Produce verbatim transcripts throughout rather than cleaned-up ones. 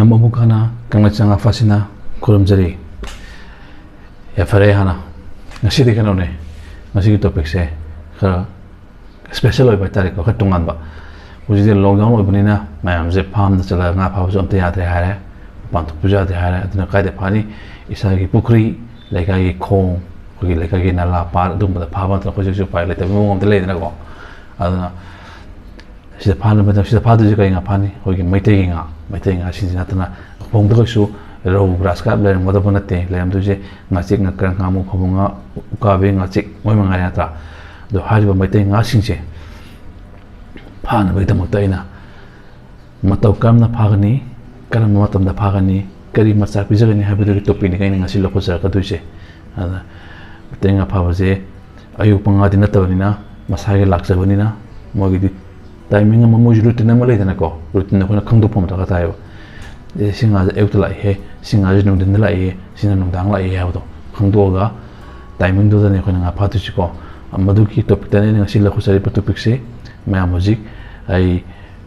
ꯑꯃꯨꯛ ꯍꯟꯅ ꯀꯪꯂꯩ ꯆꯉꯥ ꯐꯥꯁꯤꯅ ꯈꯨꯔꯨꯝꯖꯔꯤ꯫ ꯌꯥꯏꯐꯔꯦ꯫ ꯍꯥꯟꯅ ꯉꯁꯤꯗꯤ ꯀꯩꯅꯣꯅꯦ, ꯉꯁꯤꯒꯤ ꯇꯣꯄꯤꯛꯁꯦ ꯈꯔ ꯏꯁꯄꯦꯁꯦꯜ ꯑꯣꯏꯕ ꯍꯥꯏꯇꯥꯔꯦꯀꯣ, ꯈꯔ ꯇꯣꯉꯥꯟꯕ꯫ ꯍꯧꯖꯤꯛꯇꯤ ꯂꯣꯛꯗꯥꯎꯟ ꯑꯣꯏꯕꯅꯤꯅ ꯃꯌꯥꯝꯁꯦ ꯐꯥꯝꯗ ꯆꯠꯂꯒ ꯉꯥ ꯐꯥꯕꯁꯨ ꯑꯝꯇ ꯌꯥꯗ꯭ꯔꯦ ꯍꯥꯏꯔꯦ, ꯃꯄꯥꯟ ꯊꯣꯛꯄꯁꯨ ꯌꯥꯗ꯭ꯔꯦ ꯍꯥꯏꯔꯦ꯫ ꯑꯗꯨꯅ ꯀꯥꯏꯗ ꯐꯥꯅꯤ? ꯏꯁꯥꯒꯤ ꯄꯨꯈ꯭ꯔꯤ, ꯂꯩꯀꯥꯏꯒꯤ ꯈꯣꯡ, ꯑꯩꯈꯣꯏꯒꯤ ꯂꯩꯀꯥꯏꯒꯤ ꯅꯂꯥ ꯄꯥꯠ, ꯑꯗꯨꯝꯕꯗ ꯐꯥꯕ ꯅꯠꯇꯅ ꯑꯩꯈꯣꯏ ꯍꯧꯖꯤꯛ ꯎꯄꯥꯏ ꯂꯩꯇꯕꯒꯤ ꯃꯑꯣꯡ ꯑꯃꯗ ꯂꯩꯗꯅꯀꯣ꯫ ꯑꯗꯨꯅ ꯁꯤꯗ ꯐꯥꯅꯕ, ꯁꯤꯗ ꯐꯥꯗꯣꯏꯁꯦ ꯀꯔꯤ ꯉꯥ ꯐꯥꯅꯤ? ꯑꯩꯈꯣꯏꯒꯤ ꯃꯩꯇꯩꯒꯤ ꯉꯥ, ꯃꯩꯇꯩ ꯉꯥꯁꯤꯡꯁꯤ ꯅꯠꯇꯅ ꯈꯣꯡꯗ ꯀꯩꯁꯨ ꯔꯧ, ꯒ꯭ꯔꯥꯁ ꯀꯥꯔꯞ ꯂꯩꯔꯝꯒꯗꯕ ꯅꯠꯇꯦ꯫ ꯂꯩꯔꯝꯗꯣꯏꯁꯦ ꯉꯥꯆꯤꯛ, ꯉꯥꯀ꯭ꯔꯥ, ꯉꯥꯃꯨ, ꯐꯥꯕꯧ ꯉꯥ, ꯎꯀꯥꯕꯤ, ꯉꯥꯆꯤꯛ, ꯃꯣꯏ ꯃꯉꯥꯏꯔꯦ ꯅꯠꯇ꯭ꯔꯥ? ꯑꯗꯣ ꯍꯥꯏꯔꯤꯕ ꯃꯩꯇꯩ ꯉꯥꯁꯤꯡꯁꯦ ꯐꯥꯅꯕꯒꯤꯗꯃꯛꯇ ꯑꯩꯅ ꯃꯇꯧ ꯀꯔꯝꯅ ꯐꯥꯒꯅꯤ, ꯀꯔꯝꯕ ꯃꯇꯝꯗ ꯐꯥꯒꯅꯤ, ꯀꯔꯤ ꯃꯆꯥꯛ ꯄꯤꯖꯒꯅꯤ ꯍꯥꯏꯕꯗꯨꯒꯤ ꯇꯣꯄꯤꯛꯅꯤ ꯑꯩꯅ ꯉꯁꯤ ꯂꯧꯈꯠꯆꯔꯛꯀꯗꯣꯏꯁꯦ꯫ ꯑꯗ ꯃꯩꯇꯩ ꯉꯥ ꯐꯥꯕꯁꯦ ꯑꯌꯣꯛꯄ ꯉꯥꯗꯤ ꯅꯠꯇꯕꯅꯤꯅ, ꯃꯁꯥꯒꯤ ꯂꯥꯛꯆꯕꯅꯤꯅ, ꯃꯣꯏꯒꯤꯗꯤ ꯇꯥꯏꯃꯤꯡ ꯑꯃ, ꯃꯣꯏꯁꯨ ꯔꯨꯇꯤꯟ ꯑꯃ ꯂꯩꯗꯅꯀꯣ, ꯔꯨꯇꯤꯟ ꯑꯩꯈꯣꯏꯅ ꯈꯪꯗꯣꯛꯄ ꯑꯃ ꯗꯔꯀꯥꯔ ꯇꯥꯏꯌꯦꯕ꯫ ꯑꯦ, ꯁꯤ ꯉꯥꯁꯦ ꯑꯌꯨꯛꯇ ꯂꯥꯛꯏꯍꯦ, ꯁꯤ ꯉꯥꯁꯦ ꯅꯨꯡꯊꯤꯟꯗ ꯂꯥꯛꯏꯍꯦ, ꯁꯤꯅ ꯅꯨꯡꯗꯥꯡ ꯂꯥꯛꯏꯍꯦ ꯍꯥꯏꯕꯗꯣ ꯈꯪꯗꯣꯛꯑꯒ ꯇꯥꯏꯃꯤꯡꯗꯨꯗꯅꯦ ꯑꯩꯈꯣꯏꯅ ꯉꯥ ꯐꯥꯗꯣꯏꯁꯤꯀꯣ꯫ ꯃꯗꯨꯒꯤ ꯇꯣꯄꯤꯛꯇꯅꯦ ꯑꯩꯅ ꯉꯁꯤ ꯂꯧꯈꯠꯆꯔꯤꯕ ꯇꯣꯄꯤꯛꯁꯦ꯫ ꯃꯌꯥꯝ ꯍꯧꯖꯤꯛ ꯑꯩ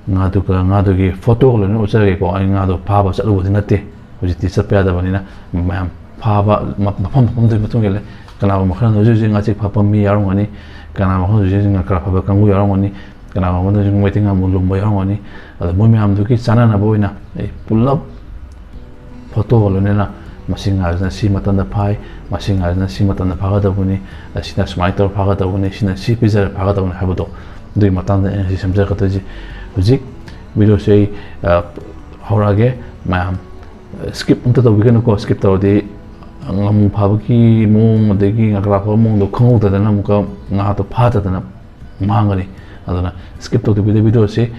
ꯉꯥꯗꯨꯒ, ꯉꯥꯗꯨꯒꯤ ꯐꯣꯇꯣꯒ ꯂꯣꯏꯅ ꯎꯠꯆꯔꯒꯦꯀꯣ꯫ ꯑꯩ ꯉꯥꯗꯣ ꯐꯥꯕ ꯆꯠꯂꯨꯕꯗꯤ ꯅꯠꯇꯦ, ꯍꯧꯖꯤꯛꯇꯤ ꯆꯠꯄ ꯌꯥꯗꯕꯅꯤꯅ꯫ ꯃꯌꯥꯝ ꯐꯥꯕ ꯃ-, ꯃꯐꯝ ꯃꯐꯝꯗꯨꯒꯤ ꯃꯇꯨꯡ ꯏꯜꯂꯦ꯫ ꯀꯅꯥꯒꯨꯝꯕ ꯈꯔꯅ ꯍꯧꯖꯤꯛ ꯍꯧꯖꯤꯛ ꯉꯥꯆꯤꯛ ꯐꯥꯕ ꯃꯤ ꯌꯥꯎꯔꯝꯒꯅꯤ, ꯀꯅꯥꯒꯨꯝꯕ ꯈꯔꯅ ꯍꯧꯖꯤꯛ ꯍꯧꯖꯤꯛ ꯉꯥꯀ꯭ꯔꯥ ꯐꯥꯕ ꯀꯥꯡꯕꯨ ꯌꯥꯎꯔꯝꯒꯅꯤ, ꯀꯅꯥꯒꯨꯝꯕꯅ ꯍꯧꯖꯤꯛ ꯃꯩꯇꯩ ꯉꯥꯃꯨ ꯂꯨꯝꯕ ꯌꯥꯎꯔꯝꯒꯅꯤ꯫ ꯑꯗꯣ ꯃꯣꯏ ꯃꯌꯥꯝꯗꯨꯒꯤ ꯆꯥꯅꯅꯕ ꯑꯣꯏꯅ ꯑꯩ ꯄꯨꯂꯞ ꯐꯣꯇꯣꯒ ꯂꯣꯏꯅꯅ ꯃꯁꯤ ꯉꯥꯁꯤꯅ ꯁꯤ ꯃꯇꯝꯗ ꯐꯥꯏ, ꯃꯁꯤ ꯉꯥꯁꯤꯅ ꯁꯤ ꯃꯇꯝꯗ ꯐꯥꯒꯗꯧꯕꯅꯤ, ꯑꯁꯤꯅ ꯁꯨꯃꯥꯏꯅ ꯇꯧꯔ ꯐꯥꯒꯗꯧꯕꯅꯤ, ꯁꯤꯅ ꯁꯤ ꯄꯤꯖꯔ ꯐꯥꯒꯗꯧꯕꯅꯤ ꯍꯥꯏꯕꯗꯣ, ꯑꯗꯨꯒꯤ ꯃꯇꯥꯡꯗ ꯑꯩꯅ ꯉꯁꯤ ꯁꯦꯝꯖꯔꯛꯀꯗꯣꯏꯁꯦ꯫ ꯍꯧꯖꯤꯛ ꯚꯤꯗꯤꯑꯣꯁꯦ ꯑꯩ, ꯑ, ꯍꯧꯔꯛꯑꯒꯦ꯫ ꯃꯌꯥꯝ, ꯑ, ꯁ꯭ꯀꯤꯞ ꯑꯝꯇ ꯇꯧꯕꯤꯒꯅꯨꯀꯣ꯫ ꯁ꯭ꯀꯤꯞ ꯇꯧꯔꯗꯤ ꯉꯥꯃꯨ ꯐꯥꯕꯒꯤ ꯃꯑꯣꯡ ꯑꯗꯒꯤ ꯉꯥꯀ꯭ꯔꯥ ꯐꯥꯕ ꯃꯑꯣꯡꯗꯣ ꯈꯪꯍꯧꯗꯗꯅ ꯑꯃꯨꯛꯀ ꯉꯥꯗꯣ ꯐꯥꯗꯗꯅ ꯃꯥꯡꯒꯅꯤ꯫ ꯑꯗꯨꯅ ꯁ꯭ꯀꯤꯞ ꯇꯧꯗꯕꯤꯗ ꯚꯤꯗꯤꯑꯣꯁꯤ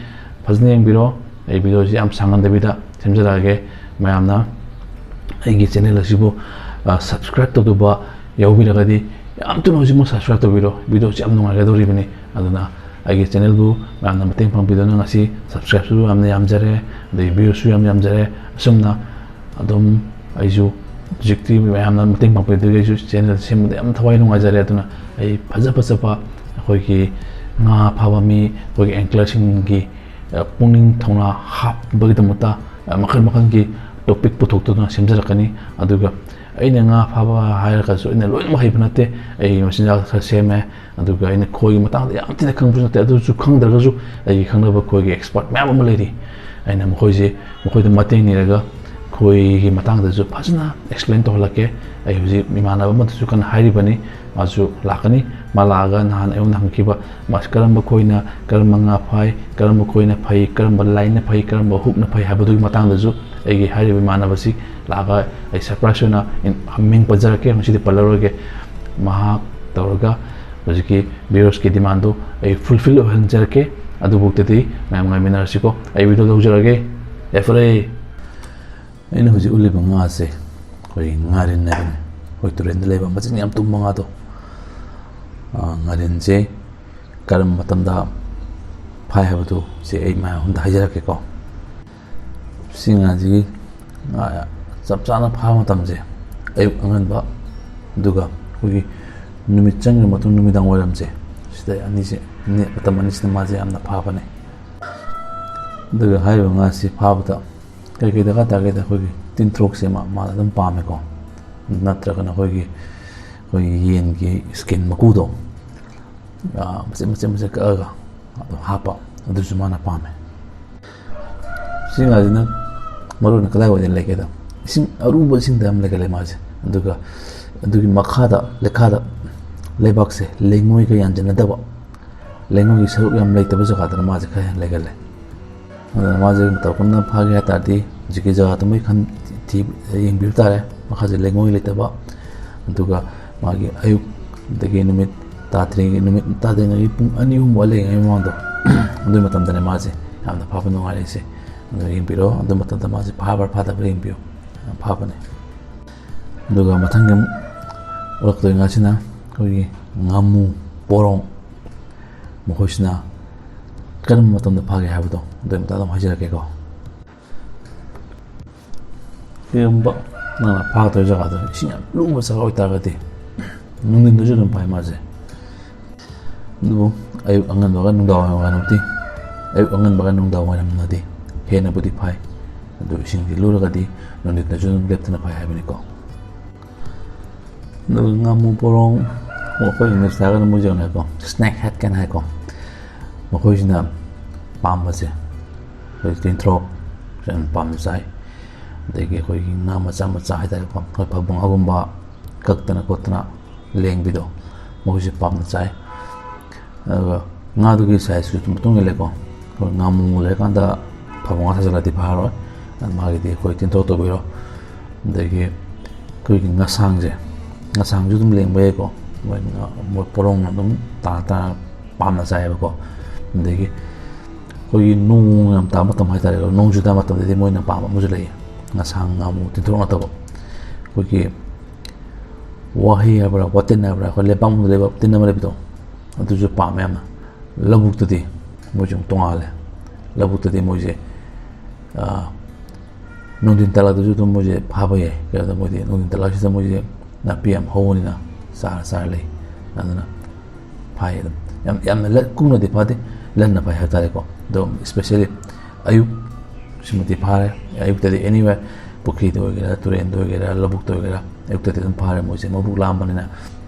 ꯐꯖꯅ ꯌꯦꯡꯕꯤꯔꯣ꯫ ꯑꯩ ꯚꯤꯗꯤꯑꯣꯁꯤ ꯌꯥꯝ ꯁꯥꯡꯍꯟꯗꯕꯤꯗ ꯁꯦꯝꯖꯔꯛꯑꯒꯦ꯫ ꯃꯌꯥꯝꯅ ꯑꯩꯒꯤ ꯆꯦꯅꯦꯜ ꯑꯁꯤꯕꯨ, ꯑ, ꯁꯕꯁꯀ꯭ꯔꯥꯏꯕ ꯇꯧꯗꯕ ꯌꯥꯎꯕꯤꯔꯒꯗꯤ ꯌꯥꯝ ꯊꯨꯅ ꯍꯧꯖꯤꯛꯃꯛ ꯁꯕꯁꯀ꯭ꯔꯥꯏꯕ ꯇꯧꯕꯤꯔꯣ꯫ ꯚꯤꯗꯤꯑꯣꯁꯤ ꯌꯥꯝ ꯅꯨꯡꯉꯥꯏꯒꯗꯧꯔꯤꯕꯅꯤ꯫ ꯑꯗꯨꯅ ꯑꯩꯒꯤ ꯆꯦꯅꯦꯜꯕꯨ ꯃꯌꯥꯝꯅ ꯃꯇꯦꯡ ꯄꯥꯡꯕꯤꯗꯨꯅ ꯉꯁꯤ ꯁꯕꯁꯀ꯭ꯔꯥꯏꯕꯁꯨ ꯌꯥꯝꯅ ꯌꯥꯝꯖꯔꯦ, ꯑꯗꯩ ꯚ꯭ꯌꯨꯁꯨ ꯌꯥꯝ ꯌꯥꯝꯖꯔꯦ꯫ ꯑꯁꯨꯝꯅ ꯑꯗꯨꯝ ꯑꯩꯁꯨ ꯍꯧꯖꯤꯛꯇꯤ ꯃꯌꯥꯝꯅ ꯃꯇꯦꯡ ꯄꯥꯡꯕꯤꯕꯗꯒꯤ ꯑꯩꯁꯨ ꯆꯦꯅꯦꯜ ꯁꯦꯝꯕꯗ ꯌꯥꯝ ꯊꯋꯥꯏ ꯅꯨꯡꯉꯥꯏꯖꯔꯦ꯫ ꯑꯗꯨꯅ ꯑꯩ ꯐꯖ ꯐꯖꯕ ꯑꯩꯈꯣꯏꯒꯤ ꯉꯥ ꯐꯥꯕ ꯃꯤ, ꯑꯩꯈꯣꯏꯒꯤ ꯑꯦꯡꯀꯔꯁꯤꯡꯒꯤ, ꯑ, ꯄꯨꯛꯅꯤꯡ ꯊꯧꯅꯥ ꯍꯥꯞꯄꯒꯤꯗꯃꯛꯇ ꯃꯈꯜ ꯃꯈꯜꯒꯤ ꯇꯣꯄꯤꯛ ꯄꯨꯊꯣꯛꯇꯨꯅ ꯁꯦꯝꯖꯔꯛꯀꯅꯤ꯫ ꯑꯗꯨꯒ ꯑꯩꯅ ꯉꯥ ꯐꯥꯕ ꯍꯥꯏꯔꯒꯁꯨ ꯑꯩꯅ ꯂꯣꯏꯅꯃꯛ ꯍꯩꯕ ꯅꯠꯇꯦ꯫ ꯑꯩ ꯃꯆꯤꯟꯖꯥꯛ ꯈꯔ ꯁꯦꯝꯃꯦ, ꯑꯗꯨꯒ ꯑꯩꯅ ꯈꯣꯏꯒꯤ ꯃꯇꯥꯡꯗ ꯌꯥꯝ ꯊꯤꯅ ꯈꯪꯕꯁꯨ ꯅꯠꯇꯦ꯫ ꯑꯗꯨꯁꯨ ꯈꯪꯗ꯭ꯔꯒꯁꯨ ꯑꯩꯒꯤ ꯈꯪꯅꯕ ꯈꯣꯏꯒꯤ ꯑꯦꯛꯁꯄꯔꯠ ꯃꯌꯥꯝ ꯑꯃ ꯂꯩꯔꯤ꯫ ꯑꯩꯅ ꯃꯈꯣꯏꯁꯦ, ꯃꯈꯣꯏꯗ ꯃꯇꯦꯡ ꯅꯤꯔꯒ ꯈꯣꯏꯒꯤ ꯃꯇꯥꯡꯗꯁꯨ ꯐꯖꯅ ꯑꯦꯛꯁꯄ꯭ꯂꯦꯟ ꯇꯧꯍꯜꯂꯛꯀꯦ꯫ ꯑꯩ ꯍꯧꯖꯤꯛ ꯏꯃꯥꯟꯅꯕ ꯑꯃꯗꯁꯨ ꯀꯟꯅ ꯍꯥꯏꯔꯤꯕꯅꯤ, ꯃꯥꯁꯨ ꯂꯥꯛꯀꯅꯤ꯫ ꯃꯥ ꯂꯥꯛꯑꯒ ꯅꯍꯥꯟ ꯑꯩꯉꯣꯟꯗ ꯍꯪꯈꯤꯕ, ꯃꯥꯁꯤ ꯀꯔꯝꯕ ꯈꯣꯏꯅ ꯀꯔꯝꯕ ꯉꯥ ꯐꯥꯏ, ꯀꯔꯝꯕ ꯈꯣꯏꯅ ꯐꯩ, ꯀꯔꯝꯕ ꯂꯥꯏꯟꯅ ꯐꯩ, ꯀꯔꯝꯕ ꯍꯨꯛꯅ ꯐꯩ ꯍꯥꯏꯕꯗꯨꯒꯤ ꯃꯇꯥꯡꯗꯁꯨ ꯑꯩꯒꯤ ꯍꯥꯏꯔꯤꯕ ꯏꯃꯥꯟꯅꯕꯁꯤ ꯂꯥꯛꯑꯒ ꯑꯩ ꯁꯔꯄ꯭ꯔꯥꯏꯁ ꯑꯣꯏꯅ ꯏꯟ-, ꯃꯤꯡ ꯄꯟꯖꯔꯛꯀꯦ꯫ ꯉꯁꯤꯗꯤ ꯄꯜꯂꯔꯣꯏꯒꯦ꯫ ꯃꯍꯥꯛ ꯇꯧꯔꯒ ꯍꯧꯖꯤꯛꯀꯤ ꯚ꯭ꯌꯨꯋꯔꯁꯀꯤ ꯗꯤꯃꯥꯟꯗꯨ ꯑꯩ ꯐꯨꯜꯐꯤꯜ ꯑꯣꯏꯍꯟꯖꯔꯛꯀꯦ꯫ ꯑꯗꯨꯐꯥꯎꯗꯗꯤ ꯃꯌꯥꯝ ꯉꯥꯏꯃꯤꯟꯅꯔꯁꯤꯀꯣ꯫ ꯑꯩ ꯚꯤꯗꯤꯑꯣ ꯂꯧꯖꯔꯒꯦ꯫ ꯌꯥꯏꯐꯔꯦ꯫ ꯑꯩꯅ ꯍꯧꯖꯤꯛ ꯎꯠꯂꯤꯕ ꯉꯥꯁꯦ ꯑꯩꯈꯣꯏꯒꯤ ꯉꯥꯔꯤꯟ ꯍꯥꯏꯕꯅꯤ꯫ ꯑꯩꯈꯣꯏ ꯇꯨꯔꯦꯟꯗ ꯂꯩꯕ ꯃꯆꯤꯟ ꯌꯥꯝ ꯇꯨꯝꯕ ꯉꯥꯗꯣ꯫ ꯑꯥ, ꯉꯥꯔꯤꯟꯁꯦ ꯀꯔꯝꯕ ꯃꯇꯝꯗ ꯐꯥꯏ ꯍꯥꯏꯕꯗꯨ ꯁꯤ ꯑꯩ ꯃꯌꯥꯝ ꯑꯝꯗ ꯍꯥꯏꯖꯔꯛꯀꯦꯀꯣ꯫ ꯁꯤ ꯉꯥꯁꯤꯒꯤ ꯉꯥ ꯆꯞ ꯆꯥꯅ ꯐꯥꯕ ꯃꯇꯝꯁꯦ ꯑꯌꯨꯛ ꯑꯉꯟꯕ, ꯑꯗꯨꯒ ꯑꯩꯈꯣꯏꯒꯤ ꯅꯨꯃꯤꯠ ꯆꯪꯈ꯭ꯔ ꯃꯇꯨꯡ ꯅꯨꯃꯤꯗꯥꯡ ꯋꯥꯏꯔꯝꯁꯦ, ꯁꯤꯗ ꯑꯅꯤꯁꯦ, ꯅꯦ-, ꯃꯇꯝ ꯑꯅꯤꯁꯤꯗ ꯃꯥꯁꯦ ꯌꯥꯝꯅ ꯐꯥꯕꯅꯦ꯫ ꯑꯗꯨꯒ ꯍꯥꯏꯔꯤꯕ ꯉꯥꯁꯤ ꯐꯥꯕꯗ ꯀꯔꯤ ꯀꯔꯤ ꯗꯔꯀꯥꯔ ꯇꯥꯒꯦꯗ, ꯑꯩꯈꯣꯏꯒꯤ ꯇꯤꯟꯊ꯭ꯔꯣꯛꯁꯦ ꯃꯥ, ꯃꯥꯅ ꯑꯗꯨꯝ ꯄꯥꯝꯃꯦꯀꯣ꯫ ꯅꯠꯇ꯭ꯔꯒꯅ ꯑꯩꯈꯣꯏꯒꯤ, ꯑꯩꯈꯣꯏꯒꯤ ꯌꯦꯟꯒꯤ ꯁ꯭ꯀꯤꯟ ꯃꯀꯨꯗꯣ, ꯑꯥ, ꯃꯆꯦꯠ ꯃꯆꯦꯠ ꯃꯆꯦꯠ ꯀꯛꯑꯒ ꯑꯗꯨꯝ ꯍꯥꯞꯄ, ꯑꯗꯨꯁꯨ ꯃꯥꯅ ꯄꯥꯝꯃꯦ꯫ ꯁꯤ ꯉꯥꯁꯤꯅ ꯃꯔꯨ ꯑꯣꯏꯅ ꯀꯗꯥꯏꯋꯥꯏꯗ ꯂꯩꯒꯦꯗ, ꯏꯁꯤꯡ ꯑꯔꯨꯕ ꯏꯁꯤꯡꯗ ꯌꯥꯝ ꯂꯩꯒꯜꯂꯦ ꯃꯥꯁꯦ꯫ ꯑꯗꯨꯒ ꯑꯗꯨꯒꯤ ꯃꯈꯥꯗ, ꯂꯩꯈꯥꯗ, ꯂꯩꯕꯥꯛꯁꯦ ꯂꯩꯉꯣꯏꯒ ꯌꯥꯟꯁꯤꯟꯅꯗꯕ, ꯂꯩꯉꯣꯏꯒꯤ ꯁꯔꯨꯛ ꯌꯥꯝ ꯂꯩꯇꯕ ꯖꯒꯥꯗꯅ ꯃꯥꯁꯦ ꯈꯔ ꯍꯦꯟꯅ ꯂꯩꯒꯜꯂꯦ꯫ ꯑꯗꯨꯅ ꯃꯥꯁꯦ ꯃꯇꯧ ꯀꯔꯝꯅ ꯐꯥꯒꯦ ꯍꯥꯏ ꯇꯥꯔꯗꯤ, ꯍꯧꯖꯤꯛꯀꯤ ꯖꯒꯥꯗꯨ ꯃꯩ ꯈꯟ-, ꯊꯤ-, ꯌꯦꯡꯕꯤꯕ ꯇꯥꯔꯦ꯫ ꯃꯈꯥꯁꯦ ꯂꯩꯉꯣꯏ ꯂꯩꯇꯕ, ꯑꯗꯨꯒ ꯃꯥꯒꯤ ꯑꯌꯨꯛ, ꯑꯗꯒꯤ ꯅꯨꯃꯤꯠ ꯇꯥꯗ꯭ꯔꯤꯉꯩ, ꯅꯨꯃꯤꯠ ꯇꯥꯗ꯭ꯔꯤꯉꯩꯒꯤ ꯄꯨꯡ ꯑꯅꯤ ꯑꯍꯨꯝ ꯋꯥꯠꯂꯤꯉꯩ ꯃꯃꯥꯡꯗꯣ, ꯑꯗꯨꯒꯤ ꯃꯇꯝꯗꯅꯦ ꯃꯥꯁꯦ ꯌꯥꯝꯅ ꯐꯥꯕ ꯅꯨꯡꯉꯥꯏꯔꯤꯁꯦ꯫ ꯑꯗꯨ ꯌꯦꯡꯕꯤꯔꯣ, ꯑꯗꯨ ꯃꯇꯝꯗ ꯃꯥꯁꯦ ꯐꯥꯕ꯭ꯔꯥ ꯐꯥꯗꯕ꯭ꯔꯥ ꯌꯦꯡꯕꯤꯌꯨ, ꯌꯥꯝ ꯐꯥꯕꯅꯦ꯫ ꯑꯗꯨꯒ ꯃꯊꯪꯒꯤ ꯑꯃꯨꯛ ꯎꯠꯂꯛꯇꯣꯏ ꯉꯥꯁꯤꯅ ꯑꯩꯈꯣꯏꯒꯤ ꯉꯥꯃꯨ, ꯄꯣꯔꯣꯡ, ꯃꯈꯣꯏꯁꯤꯅ ꯀꯔꯝꯕ ꯃꯇꯝꯗ ꯐꯥꯒꯦ ꯍꯥꯏꯕꯗꯣ ꯑꯗꯨꯒꯤ ꯃꯇꯥꯡꯗ ꯑꯃꯨꯛ ꯍꯥꯏꯖꯔꯛꯀꯦꯀꯣ꯫ ꯀꯔꯤꯒꯨꯝꯕ ꯅꯪꯅ ꯐꯥꯒꯗꯧꯔꯤꯕ ꯖꯒꯥꯗꯣ ꯏꯁꯤꯡ ꯌꯥꯝ ꯂꯨꯕ ꯖꯒꯥ ꯑꯣꯏꯇꯥꯔꯒꯗꯤ ꯅꯨꯡꯊꯤꯟꯗꯁꯨ ꯑꯗꯨꯝ ꯐꯥꯏ ꯃꯥꯁꯦ꯫ ꯑꯗꯨꯕꯨ ꯑꯌꯨꯛ ꯑꯉꯟꯕꯒ ꯅꯨꯡꯗꯥꯡ ꯋꯥꯏꯔꯝꯒꯗꯤ, ꯑꯌꯨꯛ ꯑꯉꯟꯕꯒ ꯅꯨꯡꯗꯥꯡ ꯋꯥꯏꯔꯝꯅꯗꯤ ꯍꯦꯟꯅꯕꯨꯗꯤ ꯐꯥꯏ꯫ ꯑꯗꯨ ꯏꯁꯤꯡꯁꯤ ꯂꯨꯔꯒꯗꯤ ꯅꯨꯡꯊꯤꯟꯗꯁꯨ ꯑꯗꯨꯝ ꯂꯦꯞꯇꯅ ꯐꯩ ꯍꯥꯏꯕꯅꯤꯀꯣ꯫ ꯑꯗꯨꯒ ꯉꯥꯃꯨ ꯄꯣꯔꯣꯡ, ꯑꯩꯈꯣꯏ ꯏꯪꯂꯤꯁꯇ ꯍꯥꯏꯔꯒꯅ ꯃꯣꯏꯁꯦ ꯀꯩꯅꯣ ꯍꯥꯏꯀꯣ, ꯁ꯭ꯅꯦꯛ ꯍꯦꯗ ꯀꯥꯏꯅ ꯍꯥꯏꯀꯣ꯫ ꯃꯈꯣꯏꯁꯤꯅ ꯄꯥꯝꯕꯁꯦ ꯑꯩꯈꯣꯏ ꯇꯤꯟꯊ꯭ꯔꯣꯛ ꯌꯥꯝ ꯄꯥꯝꯅ ꯆꯥꯏ꯫ ꯑꯗꯒꯤ ꯑꯩꯈꯣꯏꯒꯤ ꯉꯥ ꯃꯆꯥ ꯃꯆꯥ ꯍꯥꯏꯇꯥꯔꯦꯀꯣ, ꯑꯩꯈꯣꯏ ꯐꯥꯕꯧꯉꯥꯒꯨꯝꯕ ꯀꯛꯇꯅ ꯈꯣꯠꯇꯅ ꯂꯦꯡꯕꯤꯗꯣ, ꯃꯈꯣꯏꯁꯦ ꯄꯥꯝꯅ ꯆꯥꯏ꯫ ꯑꯗꯨꯒ ꯉꯥꯗꯨꯒꯤ ꯁꯥꯏꯖꯀꯤ ꯃꯇꯨꯡ ꯏꯜꯂꯦꯀꯣ꯫ ꯑꯩꯈꯣꯏ ꯉꯥꯃꯨ ꯂꯩꯔꯀꯥꯟꯗ ꯐꯥꯕꯧꯉꯥ ꯊꯥꯖꯤꯜꯂꯗꯤ ꯐꯥꯔꯣꯏ꯫ ꯑꯗꯨ ꯃꯥꯒꯤꯗꯤ ꯑꯩꯈꯣꯏ ꯇꯤꯟꯊ꯭ꯔꯣꯛ ꯇꯧꯕꯤꯔꯣ꯫ ꯑꯗꯒꯤ ꯑꯩꯈꯣꯏꯒꯤ ꯉꯁꯥꯡꯁꯦ, ꯉꯁꯥꯡꯁꯨ ꯑꯗꯨꯝ ꯂꯦꯡꯕ ꯌꯥꯏꯀꯣ꯫ ꯃꯣꯏ ꯉꯥ-, ꯃꯣꯏ ꯄꯣꯔꯣꯡꯅ ꯑꯗꯨꯝ ꯇꯥꯅ ꯇꯥꯅ ꯄꯥꯝꯅ ꯆꯥꯏꯌꯦꯕꯀꯣ꯫ ꯑꯗꯒꯤ ꯑꯩꯈꯣꯏꯒꯤ ꯅꯣꯡ ꯌꯥꯝ ꯇꯥꯕ ꯃꯇꯝ ꯍꯥꯏꯇꯥꯔꯦꯀꯣ, ꯅꯣꯡ ꯆꯨꯗꯥ ꯃꯇꯝꯗꯗꯤ ꯃꯣꯏꯅ ꯄꯥꯝꯕ ꯑꯃꯁꯨ ꯂꯩꯌꯦ, ꯉꯁꯥꯡ ꯉꯥꯃꯨ ꯇꯤꯟꯊ꯭ꯔꯣꯛ ꯅꯠꯇꯕ꯫ ꯑꯩꯈꯣꯏꯒꯤ ꯋꯥꯍꯩ ꯍꯥꯏꯕ꯭ꯔꯥ, ꯋꯥꯇꯤꯟ ꯍꯥꯏꯕ꯭ꯔꯥ, ꯑꯩꯈꯣꯏ ꯂꯩꯕꯥꯛ ꯃꯅꯨꯡꯗ ꯂꯩꯕ ꯇꯤꯟ ꯑꯃ ꯂꯩꯕꯗꯣ, ꯑꯗꯨꯁꯨ ꯄꯥꯝꯃꯦ ꯌꯥꯝꯅ꯫ ꯂꯧꯕꯨꯛꯇꯗꯤ ꯃꯣꯏꯁꯨ ꯑꯃꯨꯛ ꯇꯣꯡꯉꯥꯜꯂꯦ꯫ ꯂꯧꯕꯨꯛꯇꯗꯤ ꯃꯣꯏꯁꯦ, ꯑꯥ, ꯅꯨꯡꯊꯤꯟ ꯇꯥꯂꯛꯇꯁꯨ ꯑꯗꯨꯝ ꯃꯣꯏꯁꯦ ꯐꯥꯕ ꯌꯥꯏ꯫ ꯀꯩꯅꯣꯗ ꯃꯣꯏꯗꯤ ꯅꯨꯡꯊꯤꯟ ꯇꯥꯂꯛꯁꯤꯗ ꯃꯣꯏꯁꯦ ꯅꯥꯄꯤ ꯌꯥꯝ ꯍꯧꯕꯅꯤꯅ ꯆꯥꯔ ꯆꯥꯔ ꯂꯩ꯫ ꯑꯗꯨꯅ ꯐꯥꯏ ꯑꯗꯨꯝ꯫ ꯌꯥꯝ, ꯌꯥꯝꯅ ꯂ-, ꯀꯨꯡꯅꯗꯤ ꯐꯥꯗꯦ, ꯂꯟꯅ ꯐꯥꯏ ꯍꯥꯏꯕ ꯇꯥꯔꯦꯀꯣ꯫ ꯑꯗꯣ especially ꯑꯌꯨꯛ ꯁꯤꯃꯗꯤ ꯐꯥꯔꯦ꯫ ꯑꯌꯨꯛꯇꯗꯤ anywhere, ꯄꯨꯈ꯭ꯔꯤꯗ ꯑꯣꯏꯒꯦꯔꯥ, ꯇꯨꯔꯦꯟꯗ ꯑꯣꯏꯒꯦꯔꯥ, ꯂꯧꯕꯨꯛꯇ ꯑꯣꯏꯒꯦꯔꯥ, ꯑꯌꯨꯛꯇꯗꯤ ꯑꯗꯨꯝ ꯐꯥꯔꯦ ꯃꯣꯏꯁꯦ꯫ ꯃꯕꯨꯛ ꯂꯥꯝꯕꯅꯤꯅ